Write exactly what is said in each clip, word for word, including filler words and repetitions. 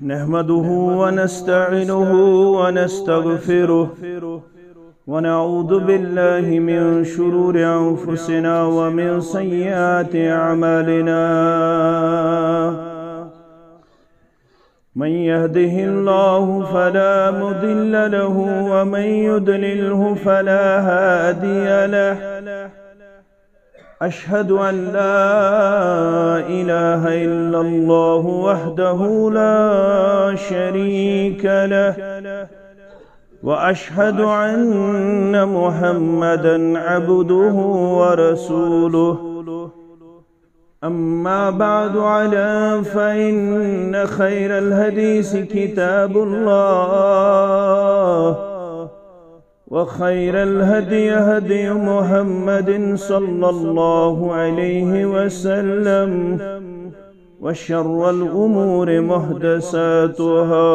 نحمده ونستعينه ونستغفره، ونعوذ بالله من شرور أنفسنا ومن سيئات أعمالنا. من يهده الله فلا مضل له، ومن يضلله فلا هادي له. أشهد أن لا إله إلا الله وحده لا شريك له، وأشهد أن محمدا عبده ورسوله. أما بعد، ألا فإن خير الحديث كتاب الله، وخير الهدي هدي محمد صلى الله عليه وسلم، وشر الأمور محدثاتها،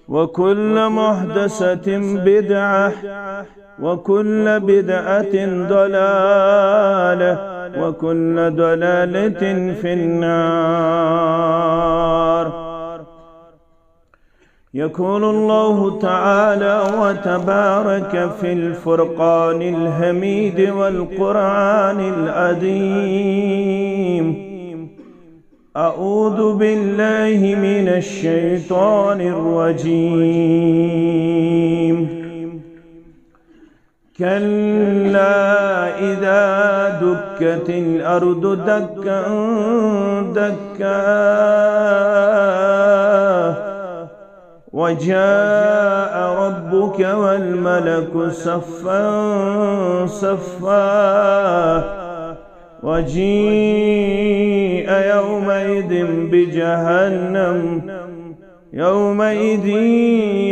وكل محدثة بدعة، وكل بدعة ضلالة، وكل ضلالة في النار. يقول الله تعالى وتبارك في الفرقان الحميد والقرآن العظيم: أعوذ بالله من الشيطان الرجيم. كلا إذا دكت الأرض دكا دكا، وجاء ربك والملك صفا صفا، وجيء يومئذ بجهنم، يومئذ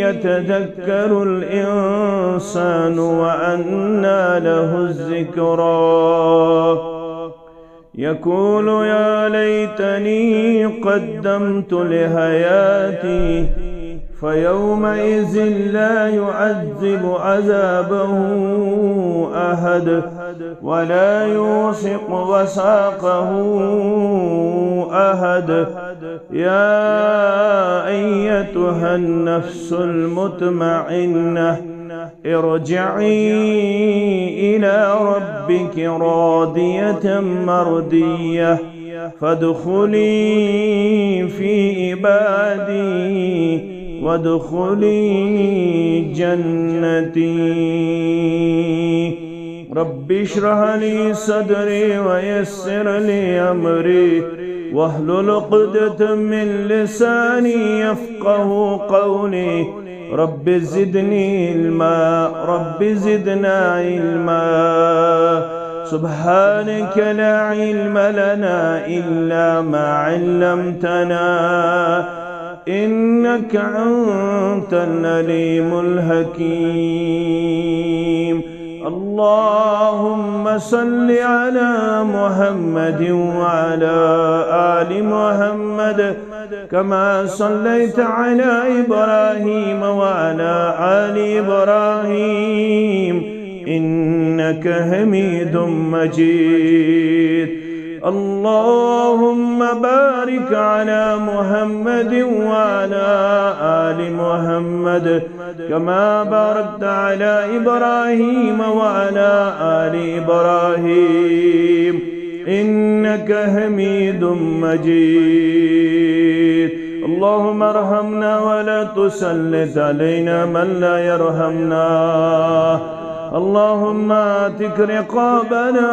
يتذكر الإنسان وأنى له الذكرى. يقول يا ليتني قدمت لحياتي، فيومئذ لا يعذب عذابه أحد، ولا يوثق وثاقه أحد. يا أيتها النفس المطمئنة، ارجعي إلى ربك راضية مرضية، فادخلي في عبادي وادخلي جنتي. رب اشرح لي صدري ويسر لي أمري واحلل عقدة من لساني يفقه قولي. رب زدني علما، رب زدنا علما. سبحانك لا علم لنا إلا ما علمتنا، إنك أنت العليم الحكيم. اللهم صل على محمد وعلى آل محمد، كما صليت على إبراهيم وعلى آل إبراهيم، إنك حميد مجيد. اللهم بارك على محمد وعلى آل محمد، كما باركت على إبراهيم وعلى آل إبراهيم، إنك حميد مجيد. اللهم ارحمنا ولا تسلط علينا من لا يرحمنا. اللهم اعتق رقابنا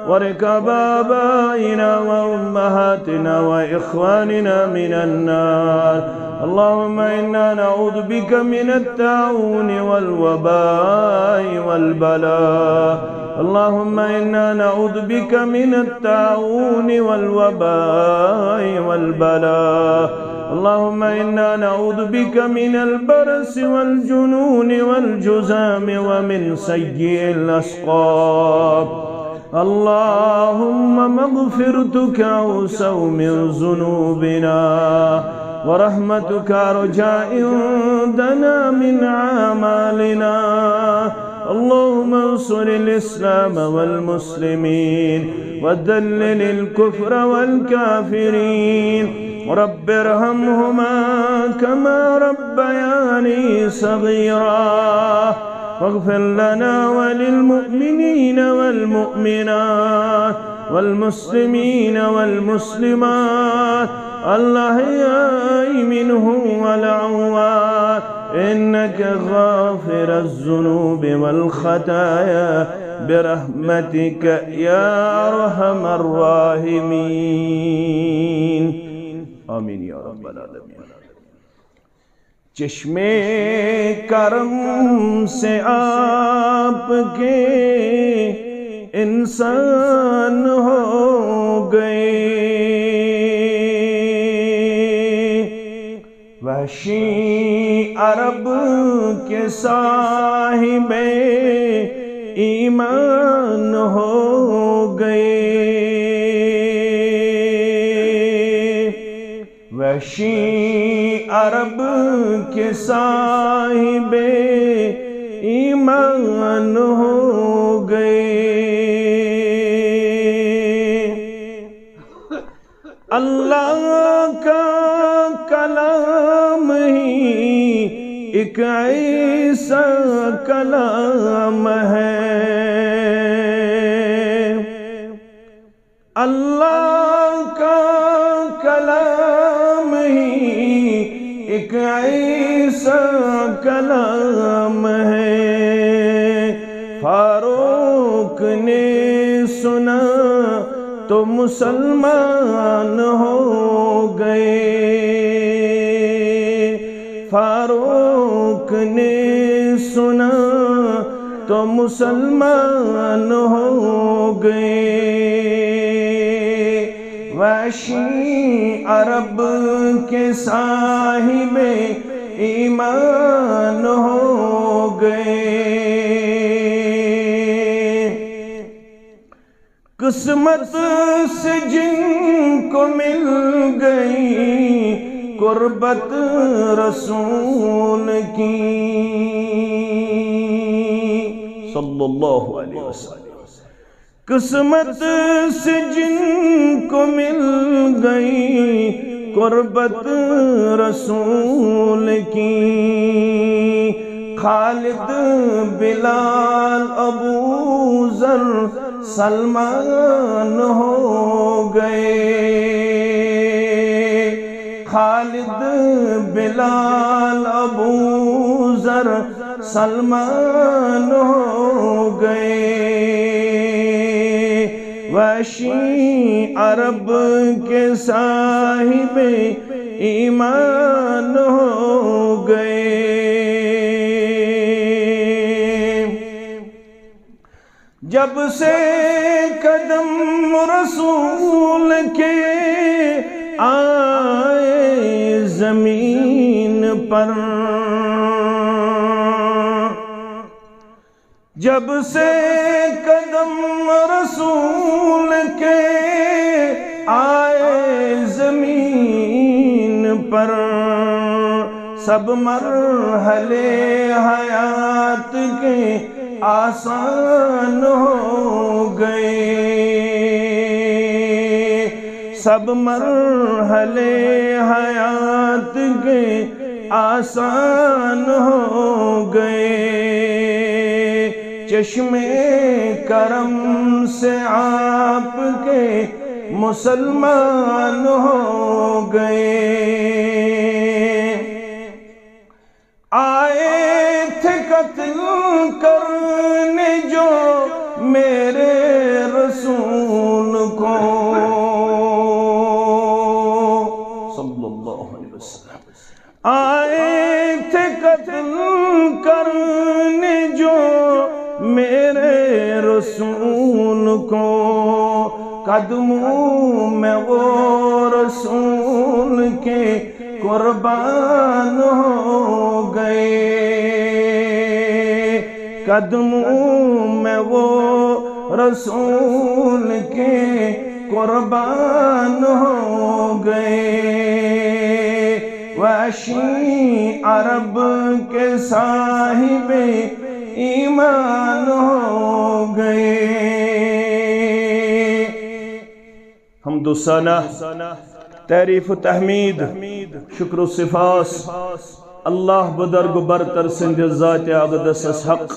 ورقاب آبائنا وأمهاتنا وإخواننا من النار. اللهم إنا نعوذ بك من الطاعون والوباء والبلاء. اللهم إنا نعوذ بك من الطاعون والوباء والبلاء. اللهم إنا نعوذ بك من البرص والجنون والجذام ومن سيء الأسقام. اللهم مغفرتك أوسع من ذنوبنا، ورحمتك أرجى عندنا من أعمالنا. اللهم انصر الإسلام والمسلمين، وذلل الكفر والكافرين. رب ارحمهما كما ربياني صغيرا. واغفر لنا وللمؤمنين والمؤمنات والمسلمين والمسلمات الأحياء منهم والأموات إنك غافر الذنوب والخطايا برحمتك يا أرحم الراحمين. آمين يا رب العالمين. چشمے کرم سے آپ کے انسان ہو گئے۔ وحشی عرب کے صاحب ایمان ہو گئے۔ وحشی عرب کے صاحب ایمان ہو گئے۔ اللہ کا کلام ہی ایک ایسا کلام ہے۔ اللہ کا کلام ہی ایک ایسا کلام ہے۔ فاروق نے سنا تو مسلمان ہو گئے۔ فاروق نے سنا تو مسلمان ہو گئے۔ وحشی عرب کے صاحب ایمان ہو گئے۔ قسمت سے جن کو مل گئی قربت رسول کی، صلی اللہ علیہ وسلم، قسمت سے جن کو مل گئی قربت رسول کی، خالد، بلال، ابو ذر سلمان ہو گئے۔ خالد، بلال، ابو ذر سلمان ہو گئے۔ وحشی عرب کے صاحب ایمان ہو گئے۔ جب سے قدم رسول کے آئے زمین پر، جب سے قدم رسول کے آئے زمین پر، سب مرحلے حیات کے آسان ہو گئے۔ سب مرحلے حیات کے آسان ہو گئے۔ چشمے کرم سے آپ کے مسلمان ہو گئے۔ آئے تھے قتل کرنے جو میرے رسول کو، صلی اللہ علیہ وسلم۔ آئے تھے قتل کرنے جو میرے رسول کو، قدموں میں وہ رسول کے قربان ہو گئے۔ قدموں میں وہ رسول کے قربان ہو گئے۔ وحشی عرب کے صاحب ایمان ہو گئے۔ حمد و ثنا، تعریف و تحمید، شکر و سپاس اللہ بدرگ و برتر سٕنٛدِ ذاتِ اقدسس حق۔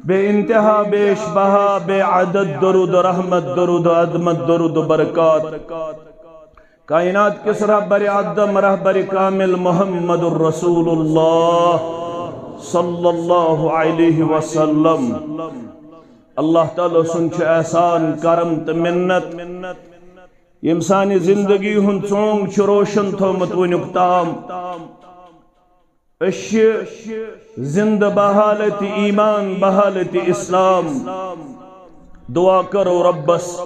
بے انتہا، بیش بہا، بے عدد درود و رحمت، درود و عظمت، درود و برکات کائنات کِس رہبرِ اعظم، رہبرِ کامل محمد الرسول اللہ صلی اللہ علیہ وسلم۔ اللہ تعالیٰ سُنٛد چھُ احسان، کرم تہٕ منت، ییٚمۍ سانہِ زندگی ہُنٛد ژونگ چھُ روشن تھوٚومُت وُنیُک تام۔ أسۍ چھِ زندٕ بحالت ایمان، بحالت اسلام۔ دعا کرو ربس،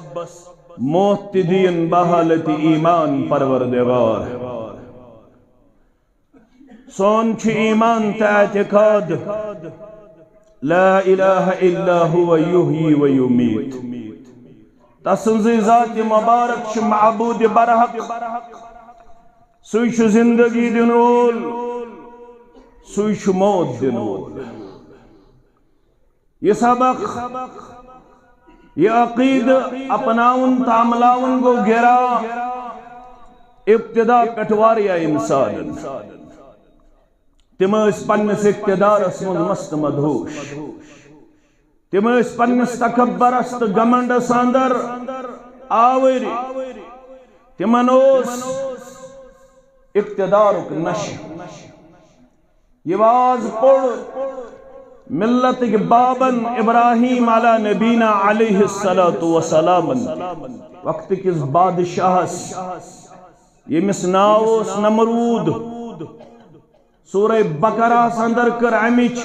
موت تہِ دِیِن بحالت ایمان پروردگار۔ سون چھُ ایمان تہٕ اعتقاد، لا الہ الا هو یحیی و یمیت۔ تسٕنٛزٕے ذاتِ مبارک چھِ معبودِ برحق۔ سُے چھُ زندگی دِنہٕ وول، سُے چھُ موت دِنہٕ وول۔ یہِ سبق، یہِ عقیدٕ اپناوُن تہٕ عملاوُن گوٚو گِرا ابتدا پٮ۪ٹھ واریاہ انسانن۔ تِم ٲسۍ پننِس اقتدارس منٛز مست مدہوش۔ تِم ٲسۍ پننِس تکبرس تہٕ گمنڈس اندر آوٕرۍ۔ تِمن اوس اقتدارُک نشہٕ۔ یہِ واز پوٚر ملتٕکۍ بابن ابراہیم علی نبینا علیہ الصلوۃ والسلامن، وقت کِس بادشاہس، ییٚمِس ناو اوس نمرود۔ سورہ بقرہس اندر کٔر امِچ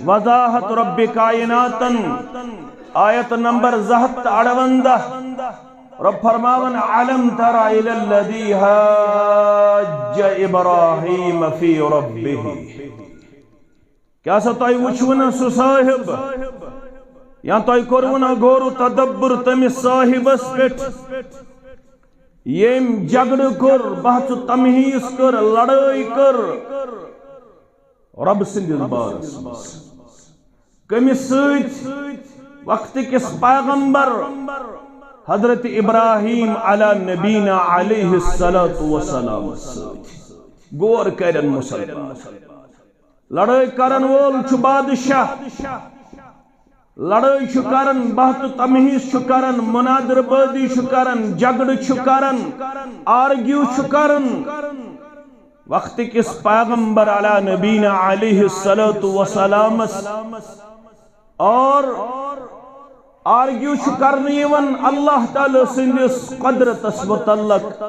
وضاحت رب کائناتن، آیت نمبر زٕ ہتھ تہٕ اَروَنٛزاہ۔ رب فرماوان، الم تر الی الذی حاج ابراہیم فی ربہ۔ کیا سا تۄہہِ وُچھوٕ نہٕ سُہ صاحب، یا تۄہہِ کوٚروٕ نہٕ غور و تدبر تٔمِس صاحبس پٮ۪ٹھ، ییٚمۍ جھگڑٕ کوٚر، بحث و تمحیص کٔر، لڑٲے کٔر رب سٕنٛدِس بارس منٛز؟ کٔمِس سۭتۍ؟ وقت کِس پیغمبر حضرت ابراہیم علی نبینا علیہ الصلوۃ والسلام سۭتۍ۔ غور کرن مسلمان۔ لڑٲے کرن وول چھُ بادشاہ، لڑٲے چھُ کران، بحث و تمحیص چھُ کران، مناظرٕ بٲزی چھُ کران، جھگڑٕ چھُ کران، آرگیو چھُ کران۔ وقت کِس پیغمبر علی نبینا علیہ الصلوۃ والسلامس اور آرگیو چھُ کرنہٕ یِوان اللہ تعالیٰ سٕنٛدِس قدرتس متعلق،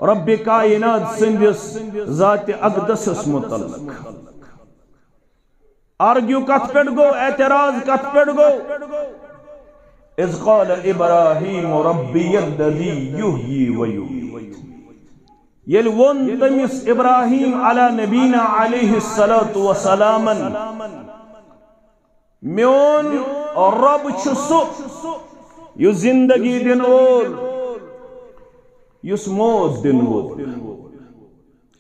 رب کائنات سٕنٛدِس ذاتِ اقدسس متعلق۔ آرگیو کتھ پٮ۪ٹھ گوٚو؟ اعتراض کتھ پٮ۪ٹھ گوٚو؟ اذ قال ابراہیم ربی الذی یحیی و یمیت۔ ییٚلہِ ووٚن تٔمِس ابراہیم علی نبینا علیہ الصلوۃ والسلامن، میون رب چھُ سُہ یُس زندگی دِنہٕ وول، یُس موت دِنہٕ وول۔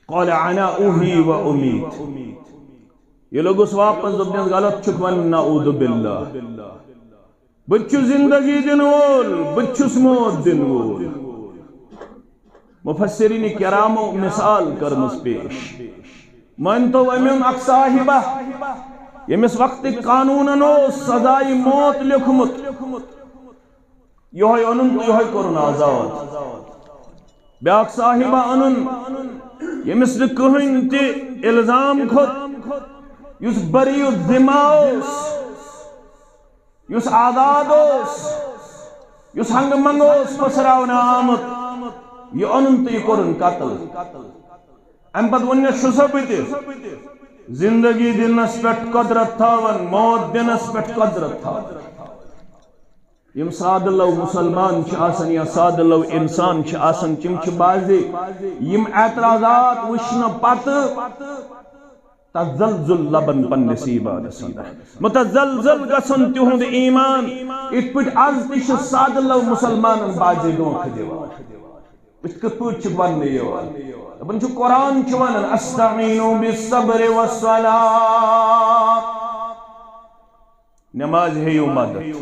قال انا احیی و امیت۔ یہِ لوٚگُس واپس، دوٚپنس، غلط چھُکھ ونان، نعوذ باللہ۔ بہٕ تہِ چھُس زندگی دِنہٕ وول، بہٕ تہِ چھُس موت دِنہٕ وول۔ مفسرین کرامو مثال کٔرمٕژ پیش۔ مٲنتو، أمۍ اوٚن اکھ صاحبہ، ییٚمِس وقتٕکۍ قانوٗنن اوس سزایہِ موت لیوٚکھمُت۔ یِہوٚے اوٚنُن تہٕ یِہوٚے کوٚرُن آزاد۔ بیٛاکھ صاحبہ اوٚنُن، ییٚمِس نہٕ کٕہٕنۍ تہِ الزام کھوٚت، یُس بری الذمہ اوس، یُس آزاد اوس، یُس ہنگہٕ منگہٕ اوس پھٔسراونہٕ آمُت، یہِ اوٚنُن تہٕ یہِ کوٚرُن قتل۔ امہِ پتہٕ ووٚننس، چھُسا بہٕ تہِ زندگی دِنس پٮ۪ٹھ قدرت تھاوان، موت دِنس پٮ۪ٹھ قدرت تھاوان؟ یِم سادٕ لو مسلمان چھِ آسان یا سادٕ لو انسان چھِ آسان، تِم چھِ بعضے یِم اعتراضات وٕچھنہٕ پتہٕ تزلزل لبن پننِس ایمانس اندر۔ متزلزل گژھن تِہُنٛد ایمان، یِتھ پٲٹھۍ از تہِ چھِ سادٕ لو مسلمانن بعضے دھوکہٕ دِوان۔ أسۍ کِتھ پٲٹھۍ چھِ وننہٕ یِوان؟ دَپان چھُ، قرآن چھُ ونان، "استعینوا بالصبر والصلاۃ"۔ نماز ہیٚیِو مدد،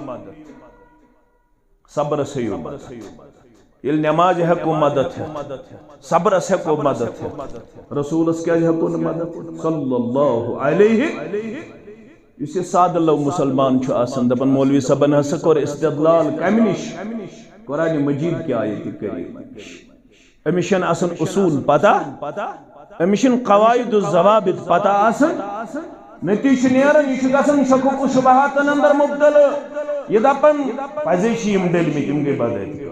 صبرس ہیٚیِو مدد۔ ییٚلہِ نٮ۪مازِ ہٮ۪کو مدد ہٮ۪تھ، صبرس ہٮ۪کو مدد ہٮ۪تھ، رسولس کیازِ ہٮ۪کو نہٕ مدد ہٮ۪تھ؟ صلی اللہ علیہ۔ یُس یہِ سادٕ لو مسلمان چھُ آسان، دپان، "مولوی صٲبن ہسا کوٚر استدلال کمہِ نِش؟ قرآن مجید کہِ آیتِ کریمہ نِش۔" أمِس چھَنہٕ آسان اصوٗل پتہ، أمِس چھِنہٕ قواعد و ضوابط پتہ آسان۔ نتیجہ چھُ نیران، یہِ چھُ گژھان شکوک و شبہاتن اندر مبتلا۔ یہِ دپان، پزے چھِ یِم ڈٔلمٕتۍ، یِم گٔے بدٲتی۔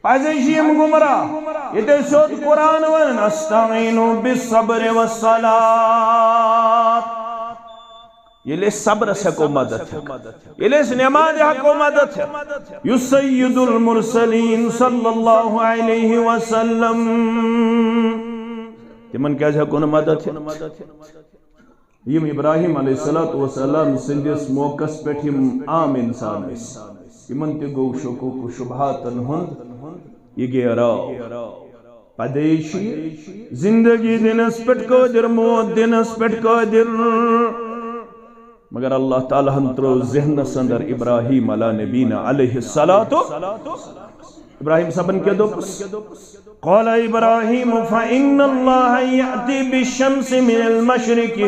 پزے چھِ یِم گمراہ۔ ییٚتہِ سیوٚد قرآن ونان، "استعینوا بالصبر والصلاۃ۔" ییٚلہِ أسۍ صبرس ہٮ۪کو مدد ہٮ۪تھ، ییٚلہِ أسۍ نٮ۪مازِ ہٮ۪کو مدد ہٮ۪تھ، یُس سید المرسلین صلی اللہ علیہ وسلم، تِمن کیازِ ہٮ۪کو نہٕ مدد ہٮ۪تھ؟ یِم ابراہیم علیہ الصلوۃ والسلام سٕنٛدِس موقعس پٮ۪ٹھ یِم عام انسان ٲسۍ، یِمن تہِ گوٚو شکوک و شبہاتن ہُنٛد یہِ گیراو۔ پدے چھُ یہِ زندگی دِنس پٮ۪ٹھ قٲدر، موت دِنس پٮ۪ٹھ قٲدر۔ مگر اللہ تعالیٰ ہن ترٛوو ذہنس اندر ابراہیم علیٰ نبینا علیہ الصلوۃ۔ ابراہیم صٲبن کیٛاہ دوٚپُس؟ قال ابراہیم، فإن اللہ یأتی بالشمس من المشرق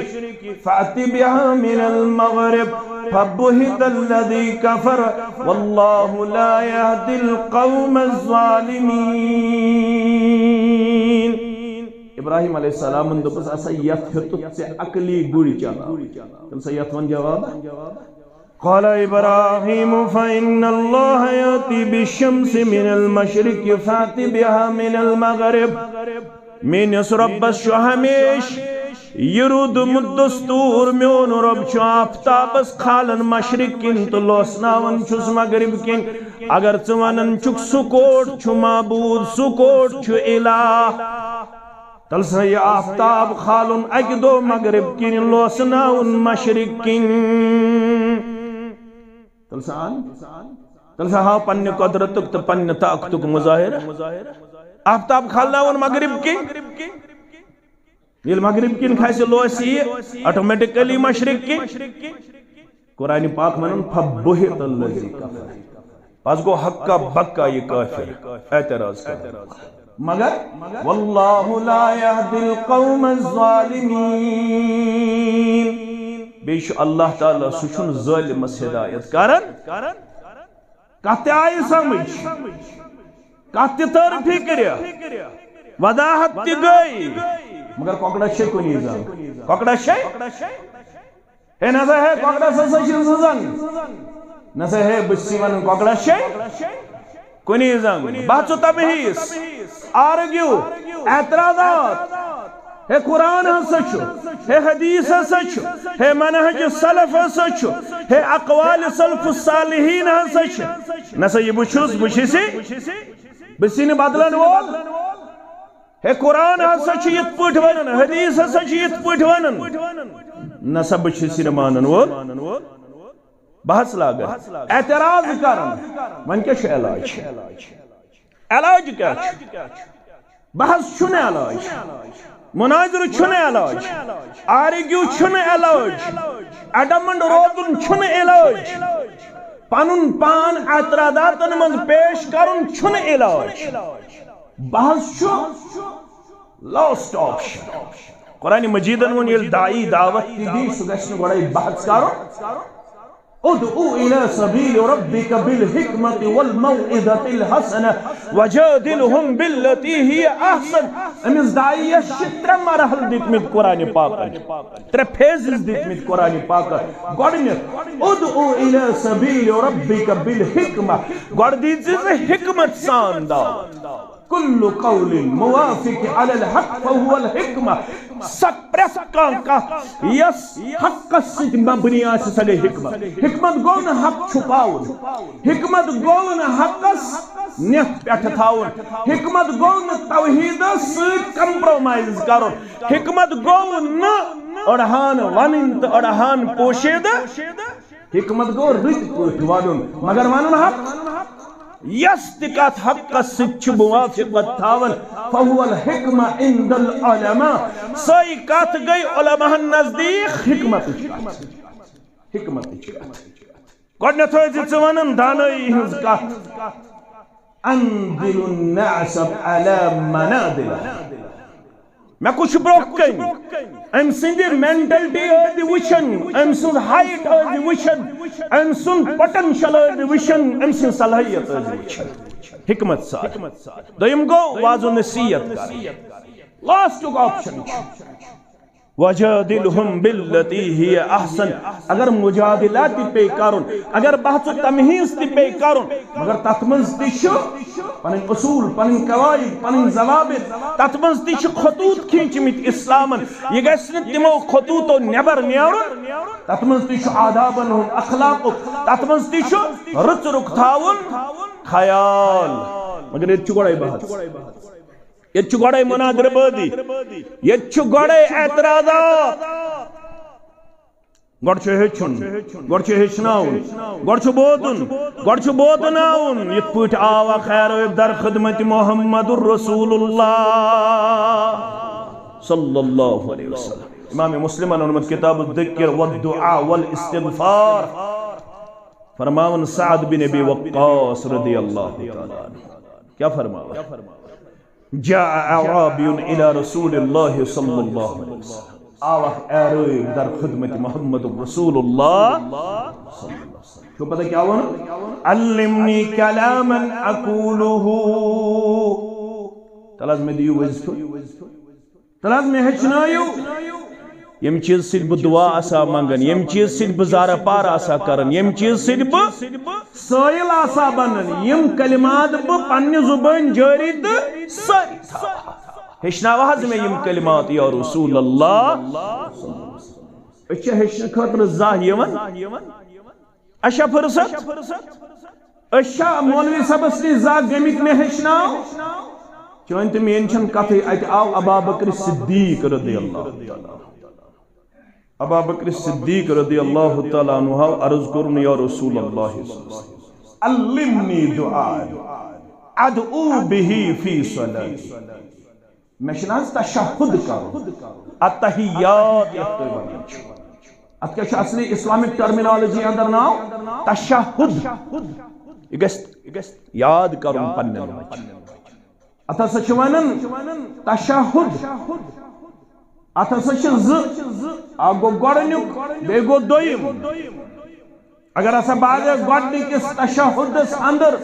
فأت بها من المغرب فبهت الذی کفر واللہ لا یهدی القوم الظالمین۔ ابراہیم علیہ السلامن دوٚپُس، ہسا یتھ ہیوٚتُتھ ژےٚ عقلی گُرۍ چلاوٕنۍ۔ تٔمۍ سا یتھ وَن جواب۔ قال ابراہیم، فإن اللہ یأتی بالشمس من المشرق فأت بها من المغرب۔ میٲنِس رۄبس چھُ ہمیشہِ یہِ روٗدمُت دستور، میون رۄب چھُ آفتابس کھالان مشرق کِنۍ تہٕ لوسناوان چھُس مغرب کِنۍ۔ اگر ژٕ ونان چھُکھ، سُہ کوٚٹ چھُ معبوٗد، سُہ کوٚٹ چھُ الہ، تیٚلہِ سا یہِ آفتاب کھالُن اکہِ دۄہ مغرب کِنۍ، لوسناوُن مشرق کِنۍ۔ تیٚلہِ سا اَن۔ تیٚلہِ سا ہاو پننہِ قۄدرتُک تہٕ پننہِ طاقتُک مظاہرٕ۔ آفتاب کھالناوُن مغرب کِنۍ۔ ییٚلہِ مغرب کِنۍ کھسہِ، لوسہِ یہِ آٹومیٹکلی مشرق کِنۍ۔ قرآن پاک ونان، فبہت الذی کفر۔ پس گوٚو ہکا بکا یہِ کٲفر اعتراض کران۔ مگر واللہ لا یہدی القوم الظالمین۔ بیٚیہِ چھُ اللہ تعالیٰ، سُہ چھُنہٕ ظٲلمس ہدایت کران۔ کتھ تہِ آیہِ سمجھ، کتھ تہِ تٔر فکرِ، وضاحت تہِ گٔے، مگر کۄکرس چھے کُنی زنگ۔ کۄکرس چھے؟ ہے نسا ہے، کۄکرس ہسا چھِ زٕ زنگ۔ نسا ہے، بہٕ چھُس ونان، کۄکرس چھے کُنی زنگ۔ بحث و تبحیث، آرگیو، اعتراضات۔ ہے قرآن ہسا چھُ، ہے حدیث ہسا چھُ، ہے منہج سلف ہسا چھُ، ہے اقوال سلف الصالحین ہسا چھِ۔ نسا یہِ بہٕ چھُس، بہٕ چھُس یہِ، بہٕ چھُس یہِ نہٕ بدلن وول۔ ہے قرآن ہسا چھُ یِتھ پٲٹھۍ ونان، حدیث ہسا چھُ یِتھ پٲٹھۍ ونان۔ نسا بہٕ چھُس یہِ نہٕ مانن وول۔ بحث لاگان، اعتراض کران۔ وۄنۍ کیٛاہ چھُ علاج؟ علاج کیٛاہ چھُ؟ بحث چھُنہٕ علاج، مناظرٕ چھُنہٕ علاج، آرگیو چھُنہٕ علاج، اڈمنڈ روزُن چھُنہٕ علاج، پنُن پان اعتراضاتن منٛز پیش کرُن چھُنہٕ علاج۔ بحث چھُ لاسٹ آپشن۔ قرآن مجیدن ووٚن، ییٚلہِ داعی دعوت تہِ دی، سُہ گژھِ نہٕ گۄڈے بحث کرُن۔ ادع الی سبیل ربک بالحکمت والموعظۃ الحسنہ وجادلہم بالتی ہی احسن۔ أمِس داعیَس چھِ ترٛےٚ مرحلہٕ دِتمٕتۍ قرآن پاکن، ترٛےٚ فیزز دِتمٕتۍ قرآن پاکن۔ گۄڈٕنیتھ، ادع الی سبیل ربک بالحکمہ، گۄڈٕ دی ژٕ حکمت سان دعوت۔ کل قول موافق علی الحق فهو الحکمہ۔ سۄ پرٛٮ۪تھ کانٛہہ کتھ یۄس حقس سۭتۍ مبنی آسہِ، سۄ گٔے حکمت۔ حکمت گوٚو نہٕ حق چھپاوُن، حکمت گوٚو نہٕ حقس نٮ۪تھ پٮ۪ٹھٕ تھاوُن، حکمت گوٚو نہٕ توحیدس سۭتۍ کمپرومائز کرُن، حکمت گوٚو نہٕ أڑہان ونٕنۍ تہٕ أڑہان پوشیدٕ۔ حکمت گوٚو رٕتۍ پٲٹھۍ ونُن، مگر ونُن حق۔ یۄس تہِ کتھ حقس سۭتۍ چھِ موافقت تھاوان، فہو الحکمہ عند العلماء، سۄے کتھ گٔے علماہن نزدیٖک حکمتٕچ کتھ۔ حکمتٕچ کتھ۔ گۄڈٕنیتھ ٲسۍ ژٕ ونان دانٲیی ہٕنٛز کتھ۔ أنزلوا الناس على منازلهم۔ مےٚ کُس چھُ برٛونٛہہ کَنہِ؟ أمۍ سٕنٛدِ مینٹلٹی ٲسۍ زِ وٕچھان، أمۍ سٕنٛز ہایٹ ٲسۍ زِ وٕچھان، أمۍ سُنٛد پوٹینشل ٲسۍ زِ وٕچھان، أمۍ سٕنٛز صلٲحیت ٲسۍ زِ وٕچھان۔ حکمت سان۔ دوٚیِم گوٚو وعظ و نصیحت کَرٕنۍ۔ لاسٹُک آپشن چھُ وجادلہم بالتی ہی احسن۔ اگر مجادلہ تہِ پیٚیہِ کرُن، اگر بحث و تمحیص تہِ پیٚیہِ کرُن، مگر تتھ منٛز تہِ چھُ پنٕنۍ اصوٗل، پنٕنۍ قواعد، پنٕنۍ ضوابط، تتھ منٛز تہِ چھِ خطوط کھینچمٕتۍ اسلامن۔ یہِ گژھِ نہٕ تِمو خطوطو نٮ۪بر نیرُن۔ تتھ منٛز تہِ چھُ آدابن ہُنٛد، اخلاقُک، تتھ منٛز تہِ چھُ رٕژ رُخ تھاوُن خیال۔ مگر ییٚتہِ چھُ گۄڈے بحث۔ ییٚتہِ چھُ گۄڈے مناظرٕ بٲزی، ییٚتہِ چھُ گۄڈے اعتراضات۔ گۄڈٕ چھُ ہیٚچھُن، گۄڈٕ چھُ ہیٚچھناوُن، گۄڈٕ چھُ بوزُن، گۄڈٕ چھُ بوزناوُن۔ یِتھ پٲٹھۍ آو اکھ عرب در خدمت محمد رسول اللہ صلی اللہ علیہ وسلم۔ امام مسلمن اوٚنمُت کتاب الذکر والدعاء والاستغفار۔ فرماوان سعد بن ابی وقاص رضی اللہ تعالیٰ عنہ۔ کیا فرماوان؟ جاء اعرابی الی رسول اللہ صلی اللہ علیہ وسلم۔ آو اکھ اعرابی در خدمت محمد رسول اللہ۔ چھو پتہ کیا وَنان؟ علمنی کلاما اقولہ۔ تَلہٕ حظ مےٚ دِیِو وظیفہٕ۔ تَلہٕ حظ مےٚ ہیٚچھنٲیِو۔ ییٚمہِ چیٖز سۭتۍ بہٕ دُعا آسہٕ ہا منٛگان، ییٚمہِ چیٖز سۭتۍ بہٕ زارٕ پار آسہٕ ہا کران، ییٚمہِ چیٖز سۭتۍ بہٕ سٲیِل آسہٕ ہا بنان، یِم کلمات بہٕ پننہِ زُبٲنۍ جٲری تہٕ سٲری تھاوٕ ہا۔ ہیٚچھناو حظ مےٚ یِم کلمات یا رسول اللہ۔ أسۍ چھِ ہیٚچھنہٕ خٲطرٕ زانٛہہ یِوان؟ اچھا فرصت، أسۍ چھا مولوی صٲبس نِش زانٛہہ گٔمٕتۍ مےٚ ہیٚچھناو؟ چٲنۍ تہٕ میٲنۍ چھَنہٕ کتھٕے۔ اتہِ آو ابا بکر صدیق رضی اللہ تعالیٰ عنہ۔ ابا بکر صدیق رضی اللہ تعالیٰ عنہ آو عرض کوٚرُن، یا رسول اللہ، علمنی دعاء ادعو بہ فی صلاتی۔ مےٚ چھُنہٕ حظ تشہد کرُن، التحیات یتھ تُہۍ ونان چھِو۔ اتھ کیٛاہ چھُ اصلی اسلامک ٹرمینالوجی اندر ناو؟ تشہد۔ یہِ گژھِ، یہِ گژھِ یاد کرُن پننٮ۪ن بچن۔ اتھ ہسا چھِ ونان تشہد۔ اتھ ہسا چھِ زٕ، اکھ گوٚو گۄڈٕنیُک، بیٚیہِ گوٚو دوٚیِم۔ اگر ہسا بعد گۄڈٕنِکِس تشہدس اندر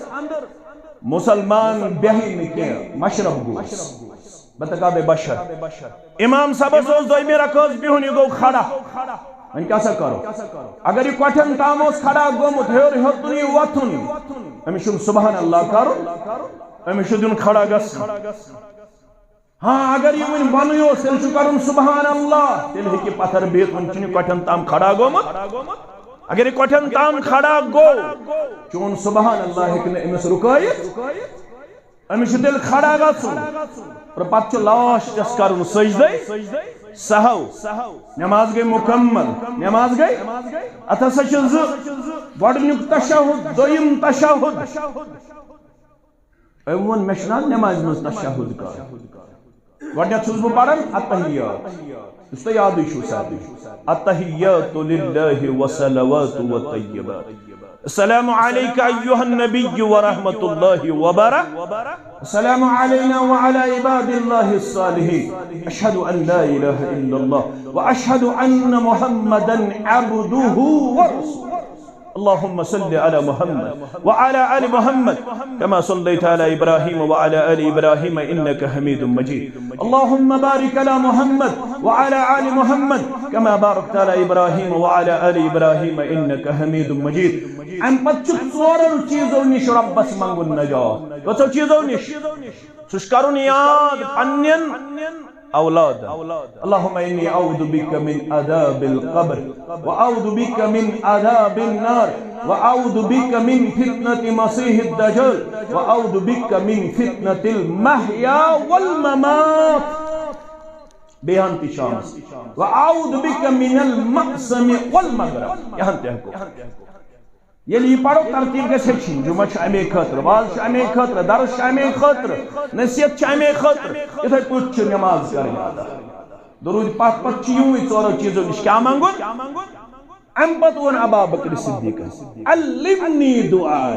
مسلمان بیہہِ نہٕ کینٛہہ، مشرف گوٚوُس، بتقاب بشر۔ امام صٲبس اوس دوٚیمہِ رکٲژ بِہُن، یہِ گوٚو کھڑا۔ وۄنۍ کیٛاہ سا کرو؟ اگر یہِ کۄٹھٮ۪ن تام اوس کھڑا گوٚمُت، ہیوٚر ہیوٚتُن یہِ وۄتھُن، أمِس چھُنہٕ سبحان اللہ کرُن، أمِس چھُ دیُن کھڑا گژھُن۔ ہاں، اگر یہِ وۄنۍ بۄنٕے اوس، تیٚلہِ چھُ کرُن سبحان اللہ، تیٚلہِ ہیٚکہِ پتھر بِہِتھ، وۄنۍ چھُنہٕ یہِ کۄٹھٮ۪ن تام کھڑا گوٚمُت۔ اگر یہِ کۄٹھٮ۪ن تام کھڑا گوٚو، چون سبحان اللہ ہیٚکہِ نہٕ أمِس رُکٲیِتھ۔ أمِس چھُ تیٚلہِ کھڑا گژھُن اور پتہٕ چھُ لاسٹس کرُن سجدے سہو۔ نماز گٔے مکمل، نماز گٔے۔ اتھ ہسا چھِ زٕ، گۄڈٕنیُک تشہد، دوٚیِم تشہد۔ أمۍ ووٚن، مےٚ چھُنہٕ حظ نمازِ منٛز تشہد کرُن؟ گۄڈٕنٮ۪تھ چھُس بہٕ پران التحیات، یُس تۄہہِ یادٕے چھُو سارنٕے۔ التحیات للہ والصلوات والطیبات۔ السلام علیک ایھا النبی ورحمۃ اللہ وبرکاتہ۔ السلام علینا وعلی عباد اللہ الصالحین۔ اشہد ان لا الہ الا اللہ واشہد ان محمدا عبدہ ورسولہ۔ اللهم صل على محمد وعلى آل محمد كما صليت على إبراهيم وعلى آل إبراهيم إنك حميد مجيد. اللهم بارك على محمد وعلى آل محمد كما باركت على إبراهيم وعلى آل إبراهيم إنك حميد مجيد. امہِ پتہٕ چھُ ژورو چیٖزو نِش رۄبس منٛگُن نجات۔ کٔژو چیٖزو نِش؟ سُہ چھُ کرُن یاد پننٮ۪ن اولادن۔ اللهم إني أعوذ بك من عذاب القبر، وأعوذ بك من عذاب النار، وأعوذ بك من فتنة المسيح الدجال، وأعوذ بك من فتنة المحيا والممات۔ بیٚیہِ ہن تہِ شامس۔ وأعوذ بك من المأثم والمغرم۔ یہِ ہن تہِ ہٮ۪کو۔ ییٚلہِ یہِ پرو، ترتیٖب گژھِ ہیٚچھِنۍ۔ جمعہ چھُ اَمے خٲطرٕ، واز چھُ اَمے خٲطرٕ، درس چھُ اَمے خٲطرٕ، نصیحت چھِ اَمے خٲطرٕ۔ یِتھَے پٲٹھۍ چھِ نماز کَرٕنۍ ادا۔ درود پتھ پتھ چھُ یِموٕے ژورو چیٖزو نِش کیٛاہ منٛگُن؟ امہِ پتہٕ ووٚن ابا بکر صدیقن، "علمنی دعا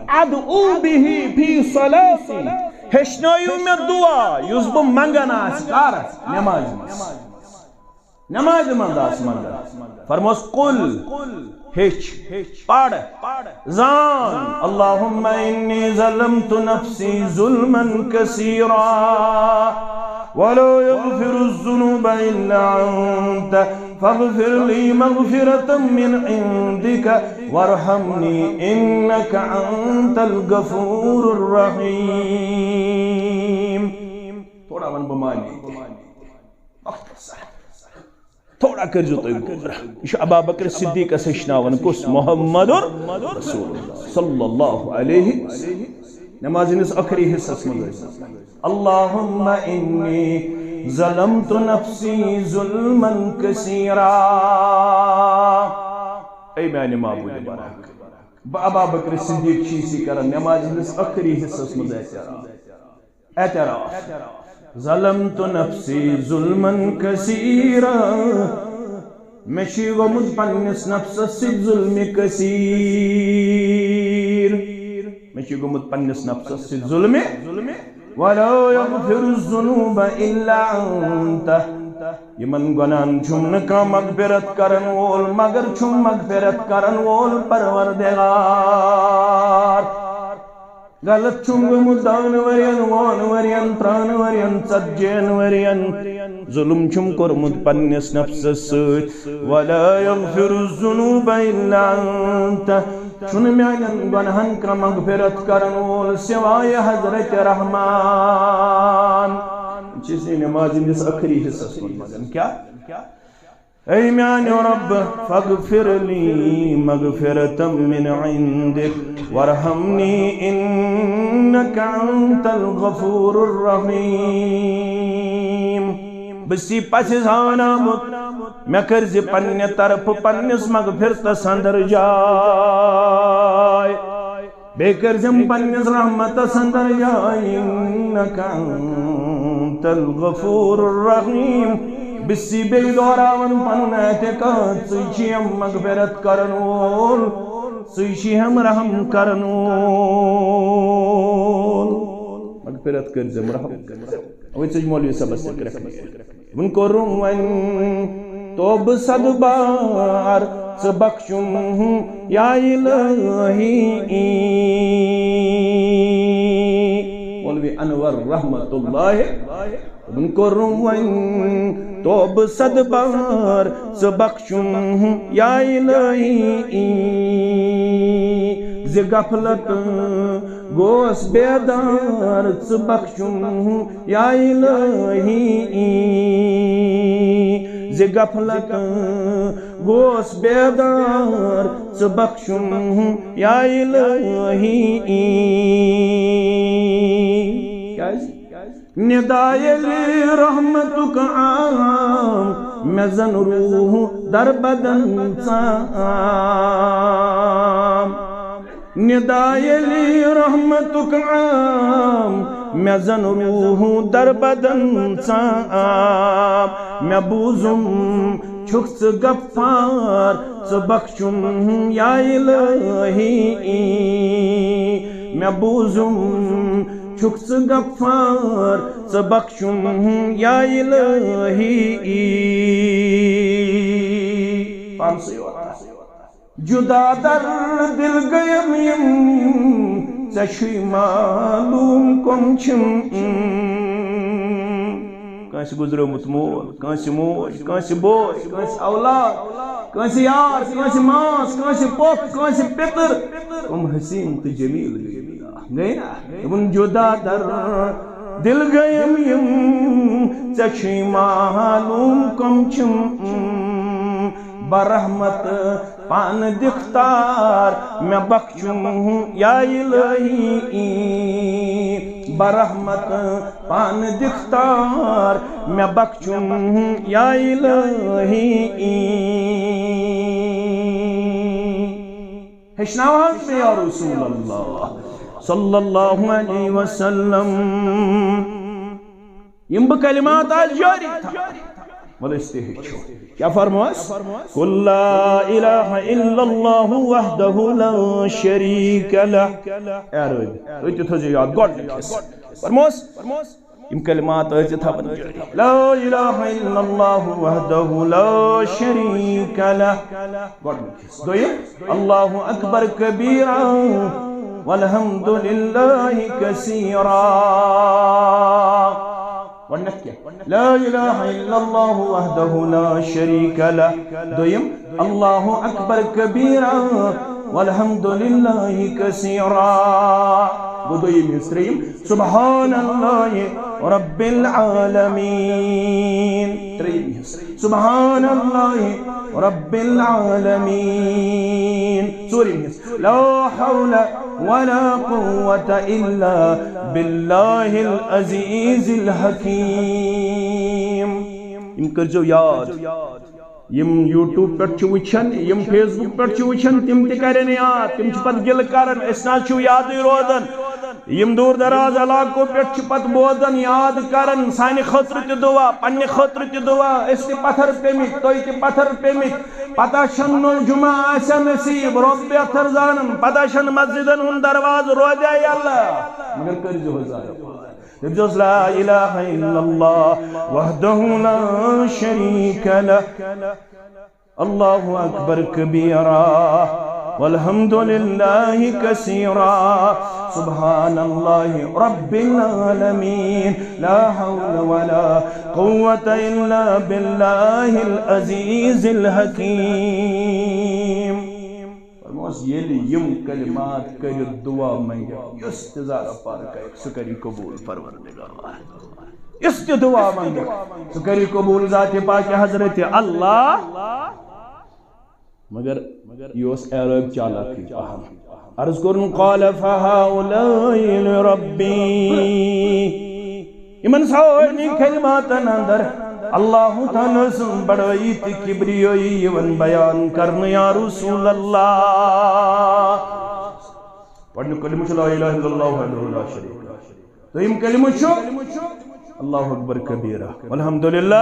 ادعو بہ فی صلاتی"، ہیٚچھنٲیِو مےٚ دعا یُس بہٕ منگان آسہٕ، کر؟ نمازِ منٛز۔ نمازِ منٛز آسہٕ منگان۔ فرموس، "قل"، ہیٚچھ، پر، زان، "اللہم انی ظلمت نفسی ظلما کثیرا ولا یغفر الذنوب الا انت فاغفر لی مغفرة من عندک وارحمنی انک انت الغفور الرحیم۔" تھوڑا ون بہٕ معنی۔ مختصر۔ تھوڑا کٔرزیو تُہۍ غور۔ یہِ چھُ ابا بکر صدیقس ہیٚچھناوان کُس؟ محمد رسول اللہ صلی اللہ علیہ وسلم۔ نماز ہٕنٛدِس ٲخری حصس منٛز ٲسۍ، "اللہم انی ظلمت نفسی ظلما کثیرا۔" اے میانہِ معبود برحق، بہٕ ابا بکر صدیق چھُس یہِ کران نماز ہٕنٛدِس ٲخری حصس منٛز اعتراف۔ اعتراف۔ ظلمت نفسی ظلما کثیرا۔ مےٚ چھُ گوٚمُت پننِس نفسس سۭتۍ ظلمِ کثیر۔ مےٚ چھُ گوٚمُت پننِس نفسس سۭتۍ ظلمِ۔ ولا یغفر الذنوب الا انت۔ یِمن گۄناہن چھُم نہٕ کانٛہہ مغفرت کرن وول مگر چھُم مغفرت کرن وول پروردگار۔ غلط چھُم گوٚمُت دَہَن ؤرین، وُہَن ؤرین، ترٛہَن ؤرین، ژتجی ہَن ؤرین۔ ظلم چھُم کوٚرمُت پننِس نفسس سۭتۍ۔ ولا یغفر الذنوب الا انت۔ چھُنہٕ میانٮ۪ن گۄناہن کانٛہہ مغفرت کرن وول سوائے حضرت رحمان۔ چھِ أسۍ نماز ہٕنٛدِس ٲخری حصس منٛز پران۔ کیٛاہ؟ اے میانیو رب، فاغفر لی مغفرة من عندک وارحمنی انک انت الغفور الرحیم۔ بہٕ چھُس پژھِ زان آمُت، مےٚ کٔرزِ پننہِ طرفہٕ پننِس مغفرتس اندر جاے۔ بیٚیہِ کٔرزٮ۪م پننِس رحمتس اندر جاے، انک انت الغفور الرحیم۔ بہٕ چھُس بیٚیہِ دہراوان پنُن اعتقاد، ژٕے چھُکھ مغفرت کرن وول، ژٕے چھُکھ رحم کرن وول۔ مغفرت کٔرزٮ۪م، رحم کٔرزٮ۪م۔ اوے ژٕے مولوی صٲبس تہِ کرکھ۔ وۄنۍ کوٚرُم وۄنۍ توبہٕ صد بار، ژٕ بخشُم یا الہی۔ مولوی انور رحمت اللہ، وۄنۍ کوٚرُم وۄنۍ توبہٕ صد بار، ژٕ بخشُم یا الہی۔ زِ غفلت گوس بیدار، ژٕ بخشُم یا الہی۔ زِ غفلت گوس بیدار، ژٕ بخشُم یا الہی۔ کیازِ؟ ندا ییٚلہِ رحمتُک عام، مےٚ زن روح در بدن ژام۔ ندا ییٚلہِ رحمتُک عام، مےٚ زن روح در بدن ژام۔ مےٚ بوٗزُم چھُکھ ژٕ غفار، ژٕ بخشُم یا الہی۔ مےٚ بوٗزُم چھُکھ ژٕ غفار، ژٕ بخشُم یا الہی۔ پانسٕے یوت۔ جدا در دل گٔیم یِم، ژےٚ چھُے معلوم کم چھِم۔ کٲنٛسہِ گُزریومُت مول، کٲنٛسہِ موج، کٲنٛسہِ بوے، کٲنٛسہِ اولاد، کٲنٛسہِ یار، کٲنٛسہِ ماس، کٲنٛسہِ پۄپھ، کٲنٛسہِ پِتٕر۔ کم حسین تہٕ جمیل گٔے۔ گٔے نا؟ دوٚپُن جدا در دل گٔیم یِم، ژےٚ چھُے معلوم کم چھِم۔ برحمت پانہٕ دِکھ تار، مےٚ بخشُم یا الہی۔ برحمت پانہٕ دِکھ تار، مےٚ بخشُم یا الہی۔ ہیٚچھناو حظ مےٚ یا رسول اللہ صلی اللہ علیہ وسلم۔ یِم بہٕ کلمات آز جٲری تھاوٕ، وَلہٕ أسۍ تہِ ہیٚچھو۔ کیٛاہ فرموس؟ قل لا الہ الا اللہ وحدہ لا شریک لہ۔ اے رٲبی، تُہۍ تہِ تھٲوزیو یاد گۄڈٕنِکِس۔ فرموس، یِم کلمات ٲسۍ زِ تھاوان جٲری۔ لا الہ الا اللہ وحدہ لا شریک لہ۔ گۄڈٕنِکِس۔ دوٚیِم، اللہ اکبر کبیرا والحمد للہ کثیرا۔ گۄڈٕنیتھ کیٛاہ؟ لا الہ الا اللہ وحدہ لا شریک لہ۔ دوٚیِم، اللہ اکبر کبیرا والحمد للہ کثیرا۔ گوٚو دوٚیِم حصہٕ۔ ترٛیٚیِم، سبحان اللہ رب العالمین۔ ترٛیٚیِم حصہٕ، سبحان اللہ رب العالمین۔ ژوٗرِم حصہٕ، لا حول ولا قوة الا باللہ العزیز الحکیم۔ یِم کٔرۍزیو یاد۔ یِم YouTube پٮ۪ٹھ چھِ وٕچھان، یِم Facebook پٮ۪ٹھ چھِ وٕچھان، تِم تہِ کَرن یاد، تِم چھِ پَتہٕ گِلہٕ کَران، أسۍ نہ حظ چھِو یادٕے روزان۔ یِم دوٗر دراز علاقو پٮ۪ٹھ چھِ پَتہٕ بوزان، یاد کَران، سانہِ خٲطرٕ تہِ دُعا، پننہِ خٲطرٕ تہِ دُعا، أسۍ تہِ پَتھر پیٚمٕتۍ، تُہۍ تہِ پَتھر پیٚمٕتۍ۔ پَتہ چھَنہٕ نوٚو جُمعہ آسیا نصیٖب، رۄب بہتر زانان، پَتہ چھَنہٕ مسجدن ہُنٛد دروازٕ روزیا یَلہٕ، مگر کٔرۍزِہوس زیادٕ۔ دٔپۍزِہوس، لا الہ الا اللہ وحدہ لا شریک لہ، اللہ اکبر کبیرا والحمد للہ کثیرا، سبحان اللہ رب العالمین، لا حول ولا قوة الا باللہ العزیز الحکیم۔ فرموس، ییٚلہِ یِم کلمات کٔرِتھ دُعا منٛگہِ، یُس تہِ زارٕ پار کرِ، سُہ کَرِ قبوٗل پروردگار۔ یُس تہِ دُعا منٛگہِ، سُہ کَرِ قبوٗل ذاتِ پاکِ حضرت اللہ۔ مگر یہِ اوس اعرٲبۍ چالاکٕے پہم۔ عرض کوٚرُن، قال فہؤلاء لربی۔ یِمن سارنٕے کلماتن اندر اللہ تعالیٰ سٕنٛز بڑٲیی تہٕ کبریٲیی یِوان بیان کرنہٕ، یا رسول اللہ۔ گۄڈٕنیُک کلمہٕ چھُ لا الہ الا اللہ وحدہ لا شریک لہ۔ دوٚیِم کلمہٕ چھُ اللہ اکبر کبیرہ والحمد للہ۔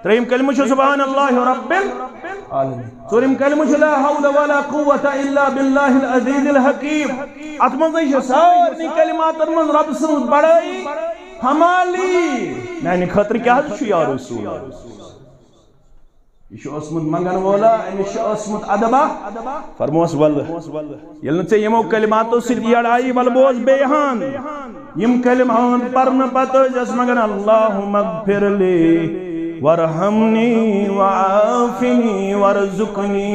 ترٛیٚیِم کلمہٕ چھُ سبحان اللہ رب العالمین۔ ژوٗرِم کلمہٕ چھُ لا حول ولا قوة الا باللہ العزیز الحکیم۔ اتھ منٛز چھِ سارنٕے کلماتن منٛز رب سٕنٛز بڑٲیی، کمالی۔ میانہِ خٲطرٕ کیٛاہ حظ چھُ یا رسول اللہ؟ یہِ چھُ اوسمُت منگن وولا، أمِس چھُ اوسمُت ادبا۔ فرموس، ولہٕ، ییٚلہِ نہٕ ژےٚ یِمو کلماتو سۭتۍ یڑ آیی، ولہٕ بوز بیٚیہِ ہن۔ یِم کلمات پرنہٕ پتہٕ ٲسۍ أسۍ منگان، اللہم اغفر لی ورحمنی وعافنی ورزقنی۔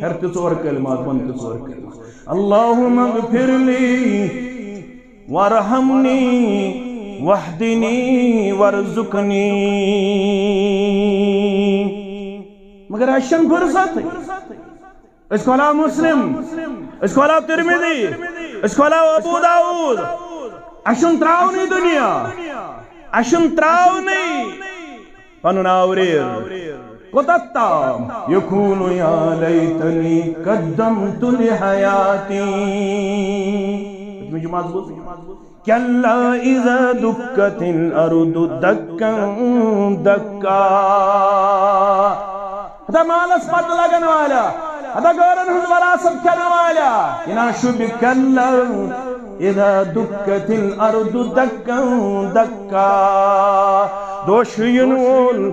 ہیٚرِ تہِ ژور کلمات، بۄنہٕ تہِ ژور کلمات۔ اللہم اغفر لی وارحمنی واہدنی وارزقنی۔ مگر اَسہِ چھَنہٕ فرصت۔ أسۍ کھولاو مسلم، أسۍ کھولاو ترمذی، أسۍ کھولاو ابو داؤد۔ اَسہِ چھُنہٕ ترٛاونٕے دُنیا، اَسہِ چھُنہٕ ترٛاونٕے۔ پنُن آوریر کوٚتتھ تام؟ یقول یا لیتنی قدمت لحیاتی۔ تُہۍ چھِو مضبوط؟ کلا اذا دکت الارض دکا دکا۔ ہتا مالس پتہٕ لگن والا، ہتا گٲرن ہٕنٛز وراثت کھٮ۪ن والا۔ انا شب کلا اذا دکت الارض دکا دکا۔ دۄہ چھُ یِنہٕ وول،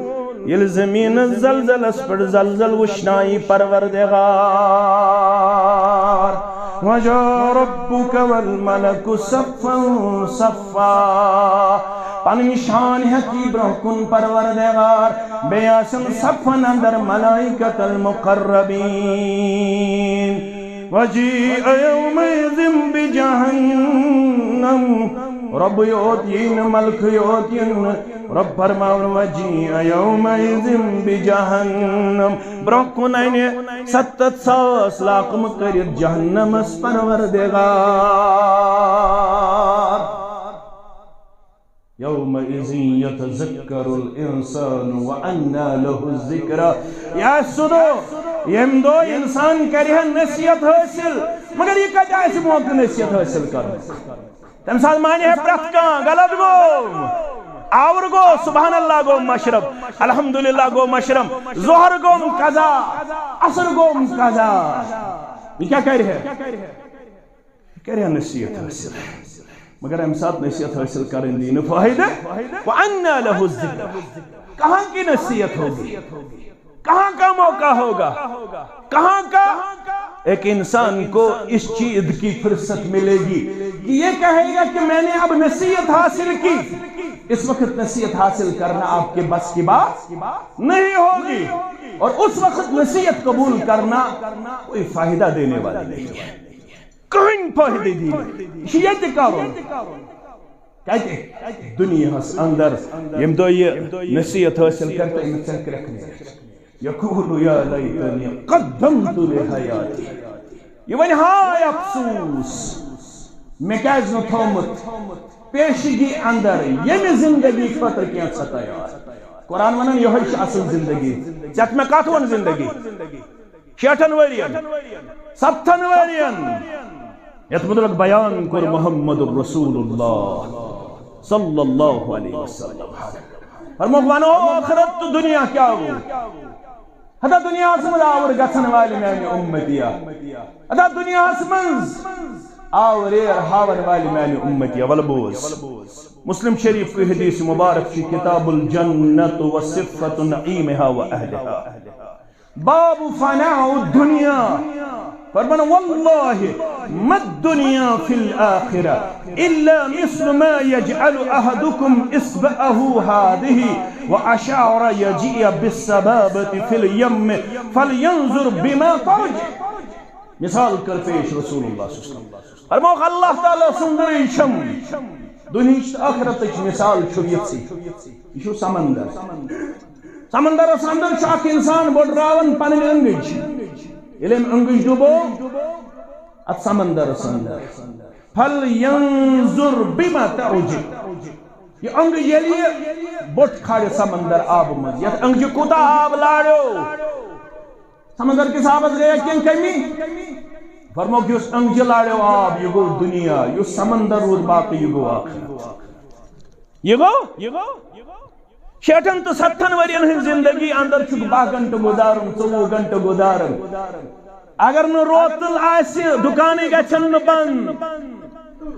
ییٚلہِ زٔمیٖنَس زلزلس پٮ۪ٹھ زلزل وٕچھنایی پروردگار۔ وجاء ربک والملک صفا صفا۔ پنٕنۍ شان ہٮ۪تھ یی برٛونٛہہ کُن پروردگار، بیٚیہِ آسن صفن اندر ملائکۃ المقربین۔ وجیء یومئذ بجہنم۔ رۄبٕے یوت یی نہٕ، ملکٕے یوت یِن نہٕ۔ رۄب فرماوُن، وجیء یومئذ بجہنم۔ برٛونٛہہ کُن انہِ ستتھ ساس لاقمہٕ کٔرِتھ جہنمس پروردگار۔ یومئذ یتذکر الانسان وانی لہ الذکری۔ یہِ آسہِ سُہ دۄہ، ییٚمہِ دۄہ انسان کرِ ہا نصیحت حٲصِل، مگر یہِ کتہِ آسہِ موقعہٕ نصیحت حٲصِل کرنُک؟ تمہِ ساتہٕ مانہِ ہے پرٛٮ۪تھ کانٛہہ، غلط گوٚو۔ آور گو، سبحان اللہ گو مشرب، الحمدللہ گو مشرب، ظہر گو قضا، عصر گو قضا۔ یہ کیا کر ہے؟ کرے نصیحت حاصل، مگر امہِ ساتہٕ نصیحت حاصل کرن دی نہٕ فٲیدٕ۔ وَأَنَّى لَهُ الذِّكْرَى۔ کہاں کی نصیحت ہوگی؟ کہاں کا موقع ہوگا؟ کہاں کا ایک انسان کو اس چیز کی فرصت ملے گی کہ یہ کہے گا کہ میں نے اب نصیحت حاصل کی، اس وقت نصیحت حاصل کرنا آپ کے بس کی بات نہیں ہوگی، اور اس وقت نصیحت قبول کرنا کوئی فائدہ دینے والی نہیں ہے، کہیں فائدہ دی نہیں۔ یہ کہو کتہِ؟ دنیاہس اندر۔ ییٚمہِ دۄہ یہِ نصیحت حٲصِل کرِ، تہٕ أمِس ژَلہِ کرٛٮ۪کھ نیٖرِتھ۔ یقول یا لیتنی قدمت لحیاتی۔ یہِ وَنہِ، ہاے افسوس، مےٚ کیازِ نہٕ تھوٚومُت پیشگی اندر ییٚمہِ زندگی خٲطرٕ کینٛژھا تیار۔ قرآن وَنان، یِہوٚے چھِ اصل زندگی۔ ژےٚ تہٕ مےٚ کتھ ووٚن زندگی؟ شیٹھن ؤرین، ستتھن ؤرین، یتھ متعلق بیان کوٚر محمد رسول اللہ صلی اللہ علیہ وسلم۔ فرموکھ، ونو، ٲخرت تہٕ دنیا کیٛاہ گوٚو؟ ہتا دنیاہس منٛز آور گژھن والہِ میانہِ امتیا، ہتا دنیاہس منٛز آوریر ہاون والہِ میانہِ امتیا۔ ولہٕ بوز، مسلم شریف کی حدیث مبارک چھِ کتاب الجنت و صفت نعیمها و اہلها۔ باب فناء الدنيا۔ فرمان، والله ما الدنيا في الآخرة إلا مثل ما يجعل أحدكم إصبعه هذه وأشار يجيء بالسبابة في اليم فلينظر بما ترجع۔ مثال کر پیش رسول اللہ صلی اللہ علیہ وسلم۔ فرموکھ، اللہ تعالیٰ سُنٛد ریشم دنیاہٕچ تہٕ ٲخرتٕچ مثال چھُ یِژھٕے۔ یہِ چھُ سمندر۔ سمندرس اندر چھُ اکھ انسان بۄڈراوان پنٕنۍ أنٛگٕج۔ ییٚلہِ أمۍ أنٛگٕج ڈُبو اتھ سمندرس اندر، فلینظر بما ترجع۔ یہِ أنٛگٕج ییٚلہِ یہِ بوٚٹھ کھالہِ سمندر آبہٕ منٛز، یتھ أنٛگجہِ کوٗتاہ آب لاریو؟ سمندر کِس آبس گٔیہ کینٛہہ کمی؟ فرموکھ، یُس أنٛگجہِ لاریو آب، یہِ گوٚو دنیا، یُس سمندر روٗد باقٕے، یہِ گوٚو آخرت۔ یہ گو؟ شیٹھن تہٕ ستتھن ورین ہٕنٛز زندگی اندر چھُکھ باہ گھنٹہٕ گُزارُن، ژوٚوُہ گھنٹہٕ گُزارُن۔ اگر نہٕ روتل آسہِ، دُکانٕے گژھن نہٕ بنٛد۔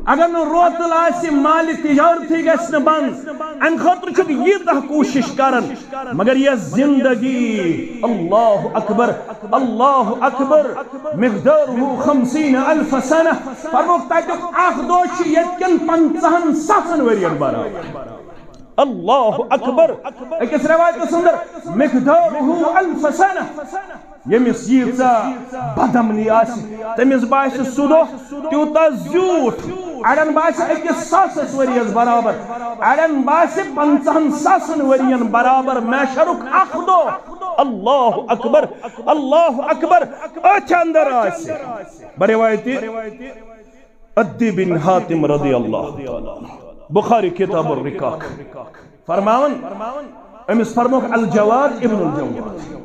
اگر نہٕ روتل آسہِ، مالہِ تجارتٕے گژھِ نہٕ بنٛد۔ امہِ خٲطرٕ چھُکھ ییٖژاہ کوٗشش کران۔ مگر یہ زندگی، اللہ اکبر، اللہ اکبر، مقدارہ خمسین الف سنہ۔ فرموکھ، تتیُک اکھ دۄہ چھُ ییٚتہِ کٮ۪ن پنژاہن ساسن ؤرین برابر۔ اللہ اکبر۔ أکِس روایتس اندر، مقدارہ الف سنہ۔ ییٚمِس ییٖژاہ بدامنی آسہِ، تٔمِس باسہِ سُہ دۄہ تیوٗتاہ زیوٗٹھ۔ اڑٮ۪ن باسہِ أکِس ساسس ؤرِیس برابر، اڑٮ۪ن باسہِ پنژاہن ساسن ؤرین برابر محشرُک اکھ دۄہ۔ اللہ اکبر، اللہ اکبر۔ أتھۍ اندر آسہِ۔ بروایتِ عدی بن حاتم رضی اللہ تعالیٰ عنہ۔ بخاری کتاب الرقاق۔ فرماوان، أمِس فرموکھ الجواد ابن الجواد۔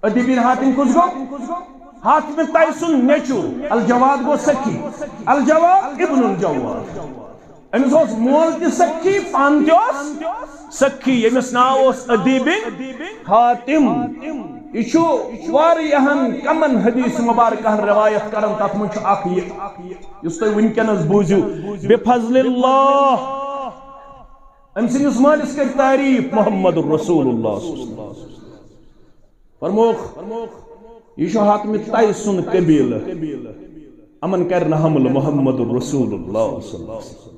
عدی بن حاتم کُس گوٚو؟ حاتم طیسُن نیٚچُو۔ الجواد گوٚو سخی۔ الجواد ابن الجواد۔ أمِس اوس مول تہِ سخی، پانہٕ تہِ اوس سخی، ییٚمِس ناو اوس عدی بن حاتم۔ یہِ چھُ واریاہن کمن حدیث مبارکہن روایت کران، تتھ منٛز چھُ اکھ یہِ، یُس تُہۍ وٕنکیٚنس بوٗزِو۔ بفضل اللہ، أمۍ سٕنٛدِس مٲلِس کٔر تعریٖف محمد رسول اللہ صلی اللہ علیہ وسلم۔ فرموکھ، یہِ چھُ حاتم طیسُن قبیلہٕ، یِمن کرِ نہٕ حملہٕ محمد رسول اللہ صلی اللہ علیہ وسلم۔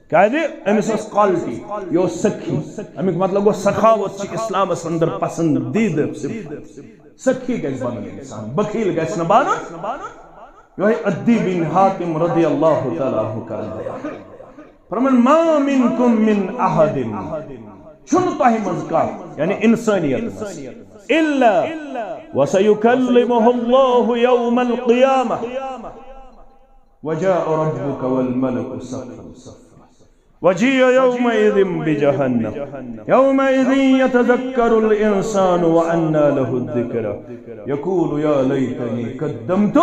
کیازِ؟ أمِس ٲس quality، یہِ اوس سخی۔ اَمیُک مطلب گوٚو، سخاوت چھِ اسلامس اندر پسندیدٕ صفت۔ سخی گژھِ بنُن انسان، بخیل گژھِ نہٕ بنُن۔ یِہوٚے عدی بن حاتم رضی اللہ تعالیٰ عنہ کران بیان۔ فرمان، ما منکم من احد، چھُنہٕ تۄہہِ منٛز کانٛہہ، یعنی انسانیت منٛز، الا وسیکلمہ اللہ یوم القیامہ وجاء ربک والملک صفا صفا وجیء یومئذ بجہنم یومئذ یتذکر الانسان وانی لہ الذکری یقول یا لیتنی قدمت۔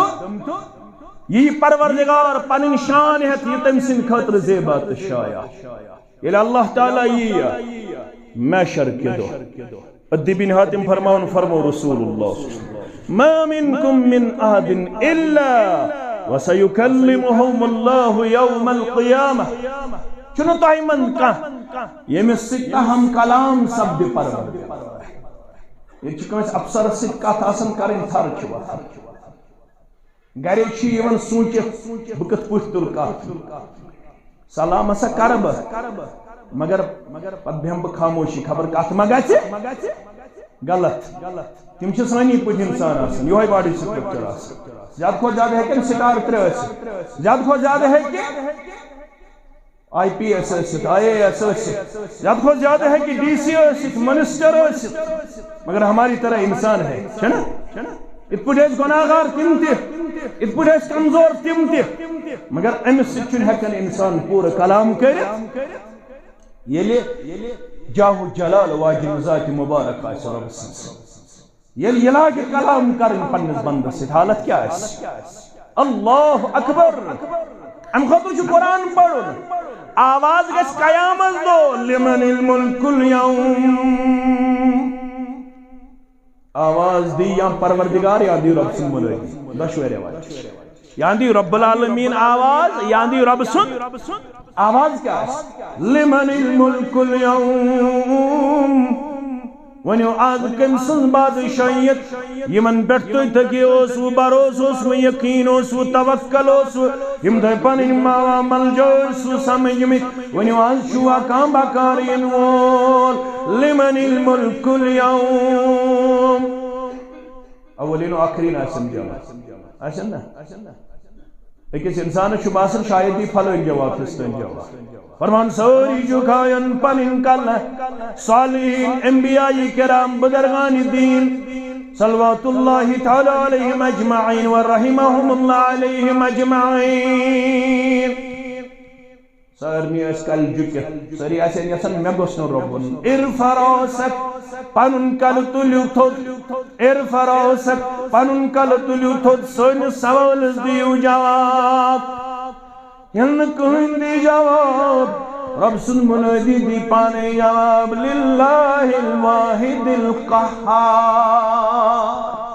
یی پروردگار پنٕنۍ شان ہٮ۪تھ، یہِ تٔمۍ سٕنٛدِ خٲطرٕ زیبا تہٕ شایع۔ ییٚلہِ اللہ تعالیٰ ییہِ محشر کہِ دۄہ، عدی بن حاتم فرماوان، فرمو رسول اللہ صلی اللہ علیہ وسلم، "ما منکم من احد الا وسیکلمہم اللہ یوم القیامہ"۔ چھُنہٕ تۄہہِ منٛز کانٛہہ ییٚمِس سۭتۍ نہٕ ہم کلام سپدِ پروردگار۔ ییٚتہِ چھِ کٲنٛسہِ افسرس سۭتۍ کتھ آسان کرٕنۍ، تھر چھِ وۄتھان۔ گرے چھِ یِوان سوٗنٛچِتھ، بہٕ کِتھ پٲٹھۍ تُلہٕ کتھ؟ سلام ہسا کرٕ بہٕ، مگر پتہٕ بیٚہمہٕ بہٕ خاموشی، خبر کتھ ما گژھِ غلط۔ تِم چھِ سٲنی پٲٹھۍ انسان آسان، یِہوٚے body structure آسان۔ زیادٕ کھۄتہٕ زیادٕ ہیٚکن star ترٛےٚ ٲسِتھ، زیادٕ کھۄتہٕ زیادٕ ہیٚکہِ آئی پی ایس ٲسِتھ، آئی اے ایس ٲسِتھ، زیادٕ کھۄتہٕ زیادٕ ہیٚکہِ ڈی سی ٲسِتھ، منسٹر ٲسِتھ، مگر ہماری طرح انسان ہے، چھنا؟ یِتھ پٲٹھۍ ٲسۍ گۄناہگار تِم تہِ، یِتھ پٲٹھۍ ٲسۍ کمزور تِم تہِ، مگر أمِس سۭتۍ چھُنہٕ ہٮ۪کان انسان پوٗرٕ کلام کٔرِتھ، ییٚلہِ جاہ و جلال واجہِ ذاتِ مبارک آسہِ رۄب سٕنٛز۔ ییٚلہِ یہِ لاگہِ کلام کرٕنۍ پننِس بندس سۭتۍ، حالت کیٛاہ آسہِ؟ اللہ اکبر۔ امہِ خٲطرٕ چھُ قرآن پرُن۔ آواز گژھِ قیامت دۄہ، "لمن الملک الیوم"۔ آواز دی یا پروردگار یا دی رۄب سُنٛد مُلٲزم۔ دۄشوے رٮ۪وایت چھِ۔ یا دی رۄب العالمین آواز، یا دی رۄب سُنٛد۔ آواز کیٛاہ آسہِ؟ "لمن الملک الیوم"۔ ؤنِو، آز کٔمۍ سٕنٛز بادشاہیت؟ یِمن پٮ۪ٹھ تُہۍ تھٔکے اوسوٕ، بھروسہٕ اوسوٕ، یقین اوسوٕ، توکل اوسوٕ، یِم تۄہہِ پنٕنۍ ماوا ملجٲے ٲسوٕ سمجھمٕتۍ۔ ؤنِو، آز چھُوا کانٛہہ بکار یِنہٕ وول؟ لمن الملک الیوم۔ اولین و آخرین آسن جمع۔ آسن نا؟ أکِس انسانس چھُ باسان شاید یی فلٲنۍ جواب، فستٲنۍ جواب۔ فرمان، سٲری جُکھاون پنٕنۍ کلہٕ۔ صالحین، انبیاء کرام، بزرگان دین، صلوات اللہ تعالیٰ علیہم اجمعین و رحمہم اللہ علیہم اجمعین۔ سارنٕے ٲسۍ کلہٕ جُکِتھ، سٲری آسن یژھان، مےٚ گوٚژھ نہٕ رۄبُن۔ ارفع راسک، پنُن کلہٕ تُلِو تھوٚد۔ ارفع راسک، پنُن کلہٕ تُلِو تھوٚد، سٲنِس سوالس دِیِو جواب۔ ییٚلہِ نہٕ کٕہٕنۍ دی جواب، رۄب سُنٛد مُنٲدی دی پانے جواب، للہ الواحد القہار۔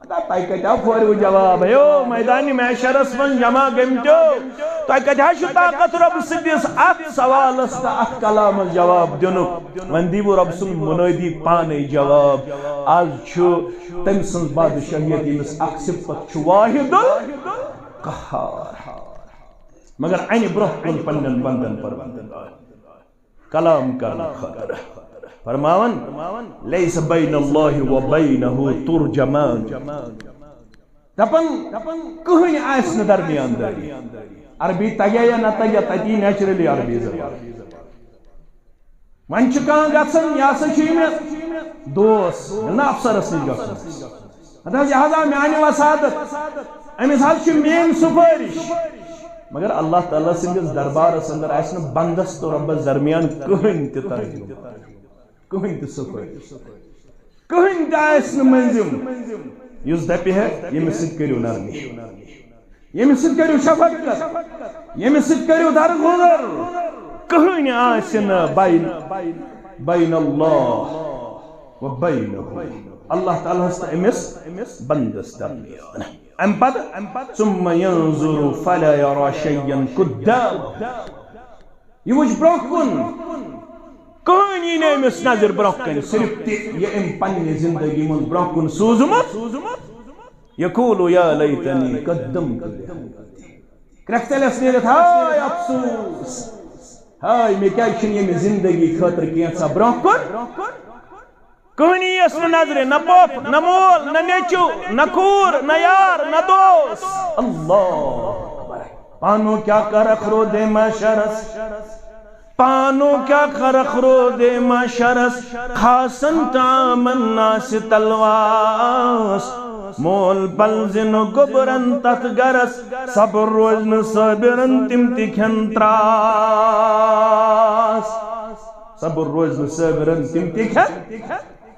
ادا تۄہہِ کتہِ آو پھورِو جواب؟ ہے او میدانِ محشرس منٛز جمع گٔمتیو، تۄہہِ کتہِ حظ چھُ طاقت رۄب سٕنٛدِس اتھ سوالس تہٕ اتھ کلامس جواب دِنُک؟ وۄنۍ دیٖوٕ رۄب سُنٛد مُنٲدی پانے جواب۔ از چھُ تٔمۍ سٕنٛز بادشاہیت، ییٚمِس اکھ صفت چھُ واحد القہار۔ مگر انہِ برونٛہہ کُن پننٮ۪ن بندن پروردگار کلام کرنہٕ خٲطرٕ فرماوان، "لیس بین اللہ و بینہ ترجمان"۔ دپان، کٕہٕنۍ آسہِ نہٕ درمیان دٲری۔ عربی تگیا یا نہ تگیا، تتی نیچرلی عربی زبان۔ وۄنۍ چھُ کانٛہہ گژھان، یہِ ہسا چھُ یہِ مےٚ دوس، ییٚلہِ نہٕ افسرس نِش گژھُن۔ اَتھ حظ، یہِ حظ آو میانہِ وساطت، أمِس حظ چھِ میٲنۍ سُفٲرِش۔ مگر اللہ تعالیٰ سٕنٛدِس دربارس اندر آسہِ نہٕ بندس تہٕ رۄبس درمیان کٕہٕنۍ تہِ ترجمان، کٕہٕنۍ تہِ سُفٲرِش، کٕہٕنۍ تہِ آسہِ نہٕ مٔنزِم یُس دپہِ ہے، ییٚمِس سۭتۍ کٔرِو نرمی، ییٚمِس سۭتۍ کٔرِو شفقت، ییٚمِس سۭتۍ کٔرِو درگُزر۔ کٕہٕنۍ آسہِ نہٕ بین، بین اللہ و بینہ۔ اللہ تعالیٰ ہس تہٕ أمِس بندس درمیان۔ امہِ پتہٕ، ثم ينظر فلا يرى شيئا قدامه۔ یہِ وٕچھ برونٛہہ کُن، کٕہٕنۍ یی نہٕ أمِس نظرِ برونٛہہ کَنہِ، صرف تہِ یہِ أمۍ پننہِ زندگی منٛز برونٛہہ کُن سوٗزمُت۔ یقول یا لیتنی قدمت لحیاتی۔ کرٛٮ۪کھ ژَلٮ۪س نیٖرِتھ، ہاے افسوس، ہاے مےٚ کیٛازِ چھُنہٕ ییٚمہِ زندگی خٲطرٕ کینٛژھا برونٛہہ کُن۔ کٕہٕنۍ یِیَس نہٕ نظرِ، نہ پۄپھ، نہ مول، نہ نیٚچو، نہ کوٗر، نہ یار، نہ دوس۔ اللہ اکبر۔ پانو کیا کر اخرو دے محشرس، پانو کیا کر اخرو دے محشرس، خاصن تامن ناس تلواس، مول پلزن گبرن تتھ گرس، صبر روزن صابرن تم تہِ کھٮ۪ن تراس۔ صبر روزنہٕ صٲبرن تِم تہِ کھٮ۪ن